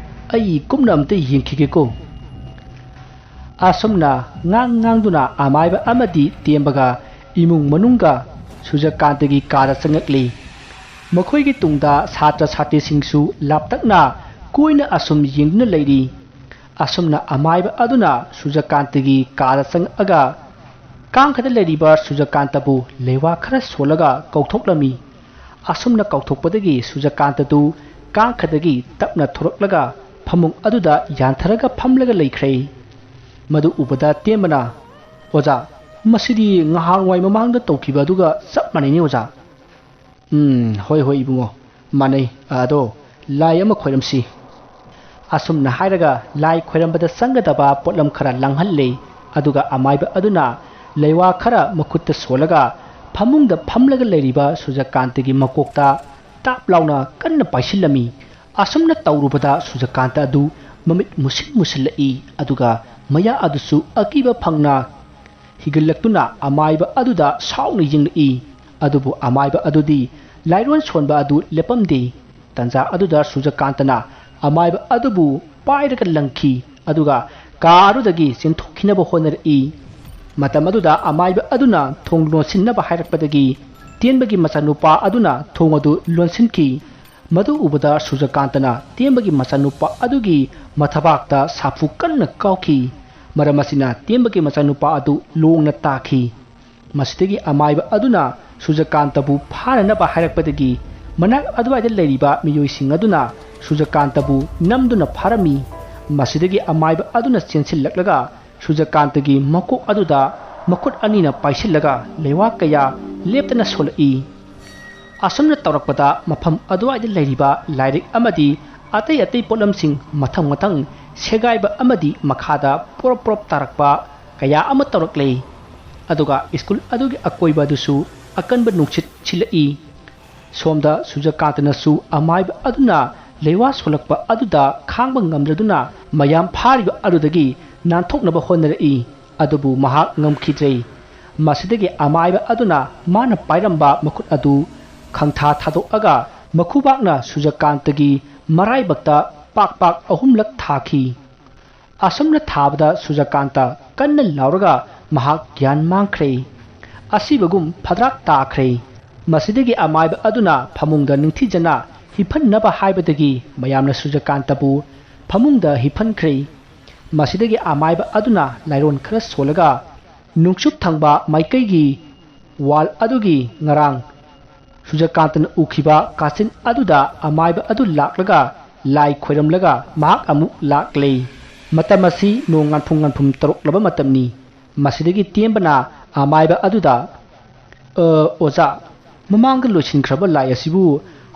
ꯑꯩ ꯀꯨꯞꯅ ꯑꯝꯇ ꯌꯦꯡꯈꯤꯒꯦꯀꯣ꯫" ꯑꯁꯨꯝꯅ ꯉꯥꯡ ꯉꯥꯡꯗꯨꯅ ꯑꯃꯥꯏꯕ ꯑꯃꯗꯤ ꯇꯦꯝꯕꯒ ꯏꯃꯨꯡ ꯃꯅꯨꯡꯒ ꯁꯨꯔꯖꯀꯥꯟꯇꯒꯤ ꯀꯥꯗ ꯆꯪꯉꯛꯂꯤ꯫ ꯃꯈꯣꯏꯒꯤ ꯇꯨꯡꯗ ꯁꯥꯇ꯭ꯔ ꯁꯥꯇ꯭ꯔꯤꯁꯤꯡꯁꯨ ꯂꯥꯞꯇꯛꯅ ꯀꯣꯏꯅ ꯑꯁꯨꯝ ꯌꯦꯡꯗꯨꯅ ꯂꯩꯔꯤ꯫ ꯑꯁꯨꯝꯅ ꯑꯃꯥꯏꯕ ꯑꯗꯨꯅ ꯁꯨꯔꯖꯀꯥꯟꯇꯒꯤ ꯀꯥꯗ ꯆꯪꯉꯛꯑꯒ ꯀꯥꯡꯈꯗ ꯂꯩꯔꯤꯕ ꯁꯨꯔꯖꯀꯥꯟꯇꯕꯨ ꯂꯩꯋꯥ ꯈꯔ ꯁꯣꯜꯂꯒ ꯀꯧꯊꯣꯛꯂꯝꯃꯤ꯫ ꯑꯁꯨꯝꯅ ꯀꯧꯊꯣꯛꯄꯗꯒꯤ ꯁꯨꯔꯖꯀꯥꯟꯇꯗꯨ ꯀꯥꯡꯈꯗꯒꯤ ꯇꯞꯅ ꯊꯣꯔꯛꯂꯒ ꯐꯃꯨꯡ ꯑꯗꯨꯗ ꯌꯥꯟꯊꯔꯒ ꯐꯝꯂꯒ ꯂꯩꯈ꯭ꯔꯦ꯫ ꯃꯗꯨ ꯎꯕꯗ ꯇꯦꯝꯕꯅ, "ꯑꯣꯖꯥ, ꯃꯁꯤꯗꯤ ꯉꯍꯥꯟꯋꯥꯏ ꯃꯃꯥꯡꯗ ꯇꯧꯈꯤꯕ ꯑꯗꯨꯒ ꯆꯞ ꯃꯥꯟꯅꯩꯅꯦ, ꯑꯣꯖꯥ꯫" "ꯎꯝ, ꯍꯣꯏ, ꯍꯣꯏ, ꯏꯕꯨꯡꯉꯣ, ꯃꯥꯟꯅꯩ꯫ ꯑꯗꯣ ꯂꯥꯏ ꯑꯃ ꯈꯣꯏꯔꯝꯁꯤ꯫" ꯑꯁꯨꯝꯅ ꯍꯥꯏꯔꯒ ꯂꯥꯏ ꯈꯣꯏꯔꯝꯕꯗ ꯆꯪꯒꯗꯕ ꯄꯣꯠꯂꯝ ꯈꯔ ꯂꯥꯡꯍꯜꯂꯦ꯫ ꯑꯗꯨꯒ ꯑꯃꯥꯏꯕ ꯑꯗꯨꯅ ꯂꯩꯋꯥ ꯈꯔ ꯃꯈꯨꯠꯇ ꯁꯣꯜꯂꯒ ꯐꯃꯨꯡꯗ ꯐꯝꯂꯒ ꯂꯩꯔꯤꯕ ꯁꯨꯔꯖꯀꯥꯟꯇꯒꯤ ꯃꯀꯣꯛꯇ ꯇꯥꯞ ꯂꯥꯎꯅ ꯀꯟꯅ ꯄꯥꯏꯁꯤꯜꯂꯝꯃꯤ꯫ ꯑꯁꯨꯝꯅ ꯇꯧꯔꯨꯕꯗ ꯁꯨꯔꯖꯀꯥꯟꯇ ꯑꯗꯨ ꯃꯃꯤꯠ ꯃꯨꯁꯤꯟ ꯃꯨꯁꯤꯜꯂꯛꯏ, ꯑꯗꯨꯒ ꯃꯌꯥ ꯑꯗꯨꯁꯨ ꯑꯀꯤꯕ ꯐꯪꯅ ꯍꯤꯒꯠꯂꯛꯇꯨꯅ ꯑꯃꯥꯏꯕ ꯑꯗꯨꯗ ꯁꯥꯎꯅ ꯌꯦꯡꯂꯛꯏ꯫ ꯑꯗꯨꯕꯨ ꯑꯃꯥꯏꯕ ꯑꯗꯨꯗꯤ ꯂꯥꯏꯔꯣꯟ ꯁꯣꯟꯕ ꯑꯗꯨ ꯂꯦꯞꯄꯝꯗꯦ꯫ ꯇꯟꯖꯥ ꯑꯗꯨꯗ ꯁꯨꯔꯖꯀꯥꯟꯇꯅ ꯑꯃꯥꯏꯕ ꯑꯗꯨꯕꯨ ꯄꯥꯏꯔꯒ ꯂꯪꯈꯤ, ꯑꯗꯨꯒ ꯀꯥ ꯑꯗꯨꯗꯒꯤ ꯆꯦꯟꯊꯣꯛꯈꯤꯅꯕ ꯍꯣꯠꯅꯔꯛꯏ꯫ ꯃꯇꯝ ꯑꯗꯨꯗ ꯑꯃꯥꯏꯕ ꯑꯗꯨꯅ ꯊꯣꯡ ꯂꯣꯟꯁꯤꯟꯅꯕ ꯍꯥꯏꯔꯛꯄꯗꯒꯤ ꯇꯦꯟꯕꯒꯤ ꯃꯆꯥꯅꯨꯄꯥ ꯑꯗꯨꯅ ꯊꯣꯡ ꯑꯗꯨ ꯂꯣꯟꯁꯤꯟꯈꯤ꯫ ꯃꯗꯨ ꯎꯕꯗ ꯁꯨꯔꯖꯀꯥꯟꯇꯅ ꯇꯦꯟꯕꯒꯤ ꯃꯆꯥꯅꯨꯄꯥ ꯑꯗꯨꯒꯤ ꯃꯊꯕꯥꯛꯇ ꯁꯥꯐꯨ ꯀꯟꯅ ꯀꯥꯎꯈꯤ꯫ ꯃꯔꯝ ꯑꯁꯤꯅ ꯇꯦꯟꯕꯒꯤ ꯃꯆꯥꯅꯨꯄꯥ ꯑꯗꯨ ꯂꯣꯡꯅ ꯇꯥꯈꯤ꯫ ꯃꯁꯤꯗꯒꯤ ꯑꯃꯥꯏꯕ ꯑꯗꯨꯅ ꯁꯨꯔꯖꯀꯥꯟꯇꯕꯨ ꯐꯥꯅꯅꯕ ꯍꯥꯏꯔꯛꯄꯗꯒꯤ ꯃꯅꯥꯛ ꯑꯗꯨꯋꯥꯏꯗ ꯂꯩꯔꯤꯕ ꯃꯤꯑꯣꯏꯁꯤꯡ ꯑꯗꯨꯅ ꯁꯨꯔꯖꯀꯥꯟꯇꯕꯨ ꯅꯝꯗꯨꯅ ꯐꯥꯔꯝꯃꯤ꯫ ꯃꯁꯤꯗꯒꯤ ꯑꯃꯥꯏꯕ ꯑꯗꯨꯅ ꯆꯦꯟꯁꯤꯜꯂꯛꯂꯒ ꯁꯨꯔꯖꯀꯥꯟꯇꯒꯤ ꯃꯀꯣꯛ ꯑꯗꯨꯗ ꯃꯈꯨꯠ ꯑꯅꯤꯅ ꯄꯥꯏꯁꯤꯜꯂꯒ ꯂꯩꯋꯥ ꯀꯌꯥ ꯂꯦꯞꯇꯅ ꯁꯣꯜꯂꯛꯏ꯫ ꯑꯁꯨꯝꯅ ꯇꯧꯔꯛꯄꯗ ꯃꯐꯝ ꯑꯗꯨꯋꯥꯏꯗ ꯂꯩꯔꯤꯕ ꯂꯥꯏꯔꯤꯛ ꯑꯃꯗꯤ ꯑꯇꯩ ꯑꯇꯩ ꯄꯣꯠꯂꯝꯁꯤꯡ ꯃꯊꯪ ꯃꯊꯪ ꯁꯦꯒꯥꯏꯕ ꯑꯃꯗꯤ ꯃꯈꯥꯗ ꯄꯣꯔꯞ ꯄꯣꯔꯞ ꯇꯥꯔꯛꯄ ꯀꯌꯥ ꯑꯃ ꯇꯧꯔꯛꯂꯦ꯫ ꯑꯗꯨꯒ ꯁ꯭ꯀꯨꯜ ꯑꯗꯨꯒꯤ ꯑꯀꯣꯏꯕ ꯑꯗꯨꯁꯨ ꯑꯀꯟꯕ ꯅꯨꯡꯁꯤꯠ ꯁꯤꯜꯂꯛꯏ꯫ ꯁꯣꯝꯗ ꯁꯨꯔꯖꯀꯥꯟꯇꯅꯁꯨ ꯑꯃꯥꯏꯕ ꯑꯗꯨꯅ ꯂꯩꯋꯥ ꯁꯣꯜꯂꯛꯄ ꯑꯗꯨꯗ ꯈꯥꯡꯕ ꯉꯝꯗ꯭ꯔꯗꯨꯅ ꯃꯌꯥꯝ ꯐꯥꯔꯤꯕ ꯑꯗꯨꯗꯒꯤ ꯅꯥꯟꯊꯣꯛꯅꯕ ꯍꯣꯠꯅꯔꯛꯏ꯫ ꯑꯗꯨꯕꯨ ꯃꯍꯥꯛ ꯉꯝꯈꯤꯗ꯭ꯔꯦ꯫ ꯃꯁꯤꯗꯒꯤ ꯑꯃꯥꯏꯕ ꯑꯗꯨꯅ ꯃꯥꯅ ꯄꯥꯏꯔꯝꯕ ꯃꯈꯨꯠ ꯑꯗꯨ ꯈꯪꯊꯥ ꯊꯥꯗꯣꯛꯑꯒ ꯃꯈꯨꯕꯥꯛꯅ ꯁꯨꯔꯖꯀꯥꯟꯇꯒꯤ ꯃꯔꯥꯏꯕꯛꯇ ꯄꯥꯛ ꯄꯥꯛ ꯑꯍꯨꯝꯂꯛ ꯊꯥꯈꯤ꯫ ꯑꯁꯨꯝꯅ ꯊꯥꯕꯗ ꯁꯨꯔꯖꯀꯥꯟꯇ ꯀꯟꯅ ꯂꯥꯎꯔꯒ ꯃꯍꯥꯛ ꯒ꯭ꯌꯥꯟ ꯃꯥꯡꯈ꯭ꯔꯦ꯫ ꯑꯁꯤꯕꯒꯨꯝ ꯐꯗ꯭ꯔꯥꯛ ꯇꯥꯈ꯭ꯔꯦ꯫ ꯃꯁꯤꯗꯒꯤ ꯑꯃꯥꯏꯕ ꯑꯗꯨꯅ ꯐꯃꯨꯡꯗ ꯅꯤꯡꯊꯤꯖꯅ ꯍꯤꯞꯍꯟꯅꯕ ꯍꯥꯏꯕꯗꯒꯤ ꯃꯌꯥꯝꯅ ꯁꯨꯔꯖꯀꯥꯟꯇꯕꯨ ꯐꯃꯨꯡꯗ ꯍꯤꯞꯍꯟꯈ꯭ꯔꯦ꯫ ꯃꯁꯤꯗꯒꯤ ꯑꯃꯥꯏꯕ ꯑꯗꯨꯅ ꯂꯥꯏꯔꯣꯟ ꯈꯔ ꯁꯣꯜꯂꯒ ꯅꯣꯡꯆꯨꯞ ꯊꯪꯕ ꯃꯥꯏꯀꯩꯒꯤ ꯋꯥꯜ ꯑꯗꯨꯒꯤ ꯉꯔꯥꯡ ꯁꯨꯔꯖꯀꯥꯟꯇꯅ ꯎꯈꯤꯕ ꯀꯥꯆꯤꯟ ꯑꯗꯨꯗ ꯑꯃꯥꯏꯕ ꯑꯗꯨ ꯂꯥꯛꯂꯒ ꯂꯥꯏ ꯈꯣꯏꯔꯝꯂꯒ ꯃꯍꯥꯛ ꯑꯃꯨꯛ ꯂꯥꯛꯂꯦ꯫ ꯃꯇꯝ ꯑꯁꯤ ꯅꯣꯡ ꯉꯥꯟꯐꯨꯝ ꯉꯥꯟꯐꯨꯝ ꯇꯧꯔꯛꯂꯕ ꯃꯇꯝꯅꯤ꯫ ꯃꯁꯤꯗꯒꯤ ꯇꯦꯝꯕꯅ ꯑꯃꯥꯏꯕ ꯑꯗꯨꯗ, "ꯑ, ꯑꯣꯖꯥ, ꯃꯃꯥꯡꯗ ꯂꯣꯏꯁꯤꯟꯈ꯭ꯔꯕ ꯂꯥꯏ ꯑꯁꯤꯕꯨ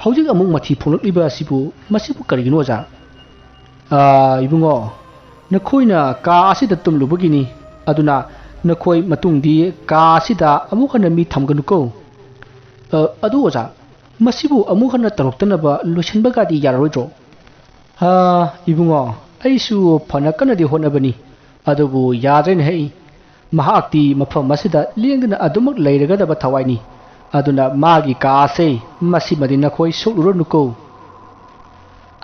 ꯍꯧꯖꯤꯛ ꯑꯃꯨꯛ ꯃꯊꯤ ꯐꯣꯡꯂꯛꯂꯤꯕ ꯑꯁꯤꯕꯨ, ꯃꯁꯤꯕꯨ ꯀꯔꯤꯒꯤꯅꯣ, ꯑꯣꯖꯥ?" "ꯑ, ꯏꯕꯨꯡꯉꯣ, ꯅꯈꯣꯏꯅ ꯀꯥ ꯑꯁꯤꯗ ꯇꯨꯝꯂꯨꯕꯒꯤꯅꯤ꯫ ꯑꯗꯨꯅ ꯅꯈꯣꯏ ꯃꯇꯨꯡꯗꯤ ꯀꯥ ꯑꯁꯤꯗ ꯑꯃꯨꯛ ꯍꯟꯅ ꯃꯤ ꯊꯝꯒꯅꯨꯀꯣ꯫ ꯑ, ꯑꯗꯨ ꯑꯣꯖꯥ, ꯃꯁꯤꯕꯨ ꯑꯃꯨꯛ ꯍꯟꯅ ꯇꯧꯔꯛꯇꯅꯕ ꯂꯣꯏꯁꯤꯟꯕꯒꯗꯤ ꯌꯥꯔꯔꯣꯏꯗ꯭ꯔꯣ?" "ꯑ, ꯏꯕꯨꯡꯉꯣ, ꯑꯩꯁꯨ ꯐꯅ ꯀꯟꯅꯗꯤ ꯍꯣꯠꯅꯕꯅꯤ, ꯑꯗꯨꯕꯨ ꯌꯥꯗ꯭ꯔꯦꯅꯦ ꯍꯩ꯫ ꯃꯍꯥꯛꯇꯤ ꯃꯐꯝ ꯑꯁꯤꯗ ꯂꯦꯡꯗꯅ ꯑꯗꯨꯃꯛ ꯂꯩꯔꯒꯗꯕ ꯊꯋꯥꯏꯅꯤ꯫ ꯑꯗꯨꯅ ꯃꯥꯒꯤ ꯀꯥ ꯑꯁꯦ ꯃꯁꯤꯃꯗꯤ ꯅꯈꯣꯏ ꯁꯣꯛꯂꯨꯔꯅꯨꯀꯣ꯫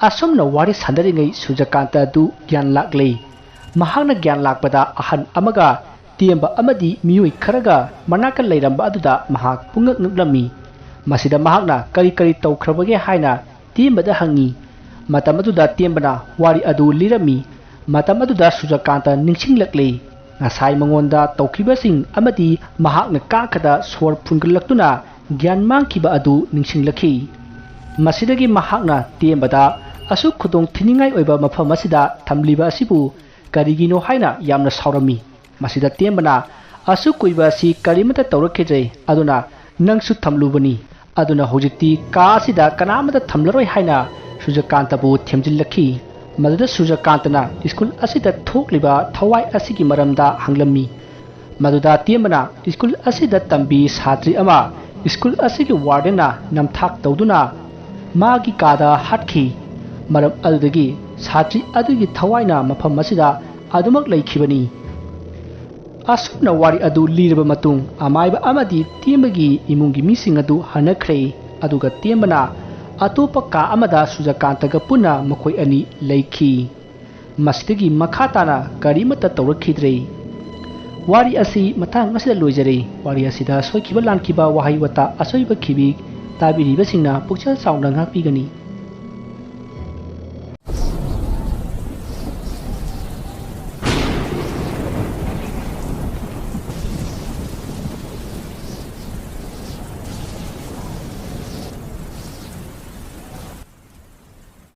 ꯑꯁꯨꯝꯅ ꯋꯥꯔꯤ ꯁꯥꯟꯅꯔꯤꯉꯩ ꯁꯨꯔꯖꯀꯥꯟꯇ ꯑꯗꯨ ꯒ꯭ꯌꯥꯟ ꯂꯥꯛꯂꯦ꯫ ꯃꯍꯥꯛꯅ ꯒ꯭ꯌꯥꯟ ꯂꯥꯛꯄꯗ ꯑꯍꯟ ꯑꯃꯒ ꯇꯦꯝꯕ ꯑꯃꯗꯤ ꯃꯤꯑꯣꯏ ꯈꯔꯒ ꯃꯅꯥꯛꯇ ꯂꯩꯔꯝꯕ ꯑꯗꯨꯗ ꯃꯍꯥꯛ ꯄꯨꯡꯉꯛ ꯉꯛꯂꯝꯃꯤ꯫ ꯃꯁꯤꯗ ꯃꯍꯥꯛꯅ ꯀꯔꯤ ꯀꯔꯤ ꯇꯧꯈ꯭ꯔꯕꯒꯦ ꯍꯥꯏꯅ ꯇꯦꯝꯕꯗ ꯍꯪꯉꯤ꯫ ꯃꯇꯝ ꯑꯗꯨꯗ ꯇꯦꯝꯕꯅ ꯋꯥꯔꯤ ꯑꯗꯨ ꯂꯤꯔꯝꯃꯤ꯫ ꯃꯇꯝ ꯑꯗꯨꯗ ꯁꯨꯔꯖꯀꯥꯟꯇ ꯅꯤꯡꯁꯤꯡꯂꯛꯂꯦ꯫ ꯉꯁꯥꯏ ꯃꯉꯣꯟꯗ ꯇꯧꯈꯤꯕꯁꯤꯡ ꯑꯃꯗꯤ ꯃꯍꯥꯛꯅ ꯀꯥꯈꯗ ꯁꯣꯔ ꯐꯨꯟꯒꯠꯂꯛꯇꯨꯅ ꯒ꯭ꯌꯥꯟ ꯃꯥꯡꯈꯤꯕ ꯑꯗꯨ ꯅꯤꯡꯁꯤꯡꯂꯛꯈꯤ꯫ ꯃꯁꯤꯗꯒꯤ ꯃꯍꯥꯛꯅ ꯇꯦꯝꯕꯗ ꯑꯁꯨꯛ ꯈꯨꯗꯣꯡ ꯊꯤꯅꯤꯡꯉꯥꯏ ꯑꯣꯏꯕ ꯃꯐꯝ ꯑꯁꯤꯗ ꯊꯝꯂꯤꯕ ꯑꯁꯤꯕꯨ ꯀꯔꯤꯒꯤꯅꯣ ꯍꯥꯏꯅ ꯌꯥꯝꯅ ꯁꯥꯎꯔꯝꯃꯤ꯫ ꯃꯁꯤꯗ ꯇꯦꯝꯕꯅ ꯑꯁꯨꯛ ꯀꯨꯏꯕ ꯑꯁꯤ ꯀꯔꯤꯃꯠꯇ ꯇꯧꯔꯛꯈꯤꯗ꯭ꯔꯦ, ꯑꯗꯨꯅ ꯅꯪꯁꯨ ꯊꯝꯂꯨꯕꯅꯤ꯫ ꯑꯗꯨꯅ ꯍꯧꯖꯤꯛꯇꯤ ꯀꯥ ꯑꯁꯤꯗ ꯀꯅꯥꯃꯠꯇ ꯊꯝꯂꯔꯣꯏ ꯍꯥꯏꯅ ꯁꯨꯔꯖꯀꯥꯟꯇꯕꯨ ꯊꯦꯝꯖꯤꯜꯂꯛꯈꯤ꯫ ꯃꯗꯨꯗ ꯁꯨꯔꯖꯀꯥꯟꯇꯅ ꯁ꯭ꯀꯨꯜ ꯑꯁꯤꯗ ꯊꯣꯛꯂꯤꯕ ꯊꯋꯥꯏ ꯑꯁꯤꯒꯤ ꯃꯔꯝꯗ ꯍꯪꯂꯝꯃꯤ꯫ ꯃꯗꯨꯗ ꯇꯦꯝꯕꯅ ꯁ꯭ꯀꯨꯜ ꯑꯁꯤꯗ ꯇꯝꯕꯤ ꯁꯥꯇ꯭ꯔꯤ ꯑꯃ ꯁ꯭ꯀꯨꯜ ꯑꯁꯤꯒꯤ ꯋꯥꯔꯗꯦꯟꯅ ꯅꯝꯊꯥꯛ ꯇꯧꯗꯨꯅ ꯃꯥꯒꯤ ꯀꯥꯗ ꯍꯥꯠꯈꯤ꯫ ꯃꯔꯝ ꯑꯗꯨꯗꯒꯤ ꯁꯥꯇ꯭ꯔꯤ ꯑꯗꯨꯒꯤ ꯊꯋꯥꯏꯅ ꯃꯐꯝ ꯑꯁꯤꯗ ꯑꯗꯨꯃꯛ ꯂꯩꯈꯤꯕꯅꯤ꯫ ꯑꯁꯨꯝꯅ ꯋꯥꯔꯤ ꯑꯗꯨ ꯂꯤꯔꯕ ꯃꯇꯨꯡ, ꯑꯃꯥꯏꯕ ꯑꯃꯗꯤ ꯇꯦꯝꯕꯒꯤ ꯏꯃꯨꯡꯒꯤ ꯃꯤꯁꯤꯡ ꯑꯗꯨ ꯍꯟꯅꯈ꯭ꯔꯦ꯫ ꯑꯗꯨꯒ ꯇꯦꯝꯕꯅ ꯑꯇꯣꯞꯄ ꯀꯥ ꯑꯃꯗ ꯁꯨꯔꯖꯀꯥꯟꯇꯒ ꯄꯨꯟꯅ ꯃꯈꯣꯏ ꯑꯅꯤ ꯂꯩꯈꯤ꯫ ꯃꯁꯤꯗꯒꯤ ꯃꯈꯥ ꯇꯥꯅ ꯀꯔꯤꯃꯠꯇ ꯇꯧꯔꯛꯈꯤꯗ꯭ꯔꯦ꯫ ꯋꯥꯔꯤ ꯑꯁꯤ ꯃꯇꯥꯡ ꯑꯁꯤꯗ ꯂꯣꯏꯖꯔꯦ꯫ ꯋꯥꯔꯤ ꯑꯁꯤꯗ ꯁꯣꯏꯈꯤꯕ ꯂꯥꯟꯈꯤꯕ ꯋꯥꯍꯩ ꯋꯥꯇꯥ ꯑꯁꯣꯏꯕ ꯈꯤꯕꯤ ꯇꯥꯕꯤꯔꯤꯕꯁꯤꯡꯅ ꯄꯨꯛꯆꯦꯜ ꯆꯥꯎꯅ ꯉꯥꯛꯄꯤꯒꯅꯤ꯫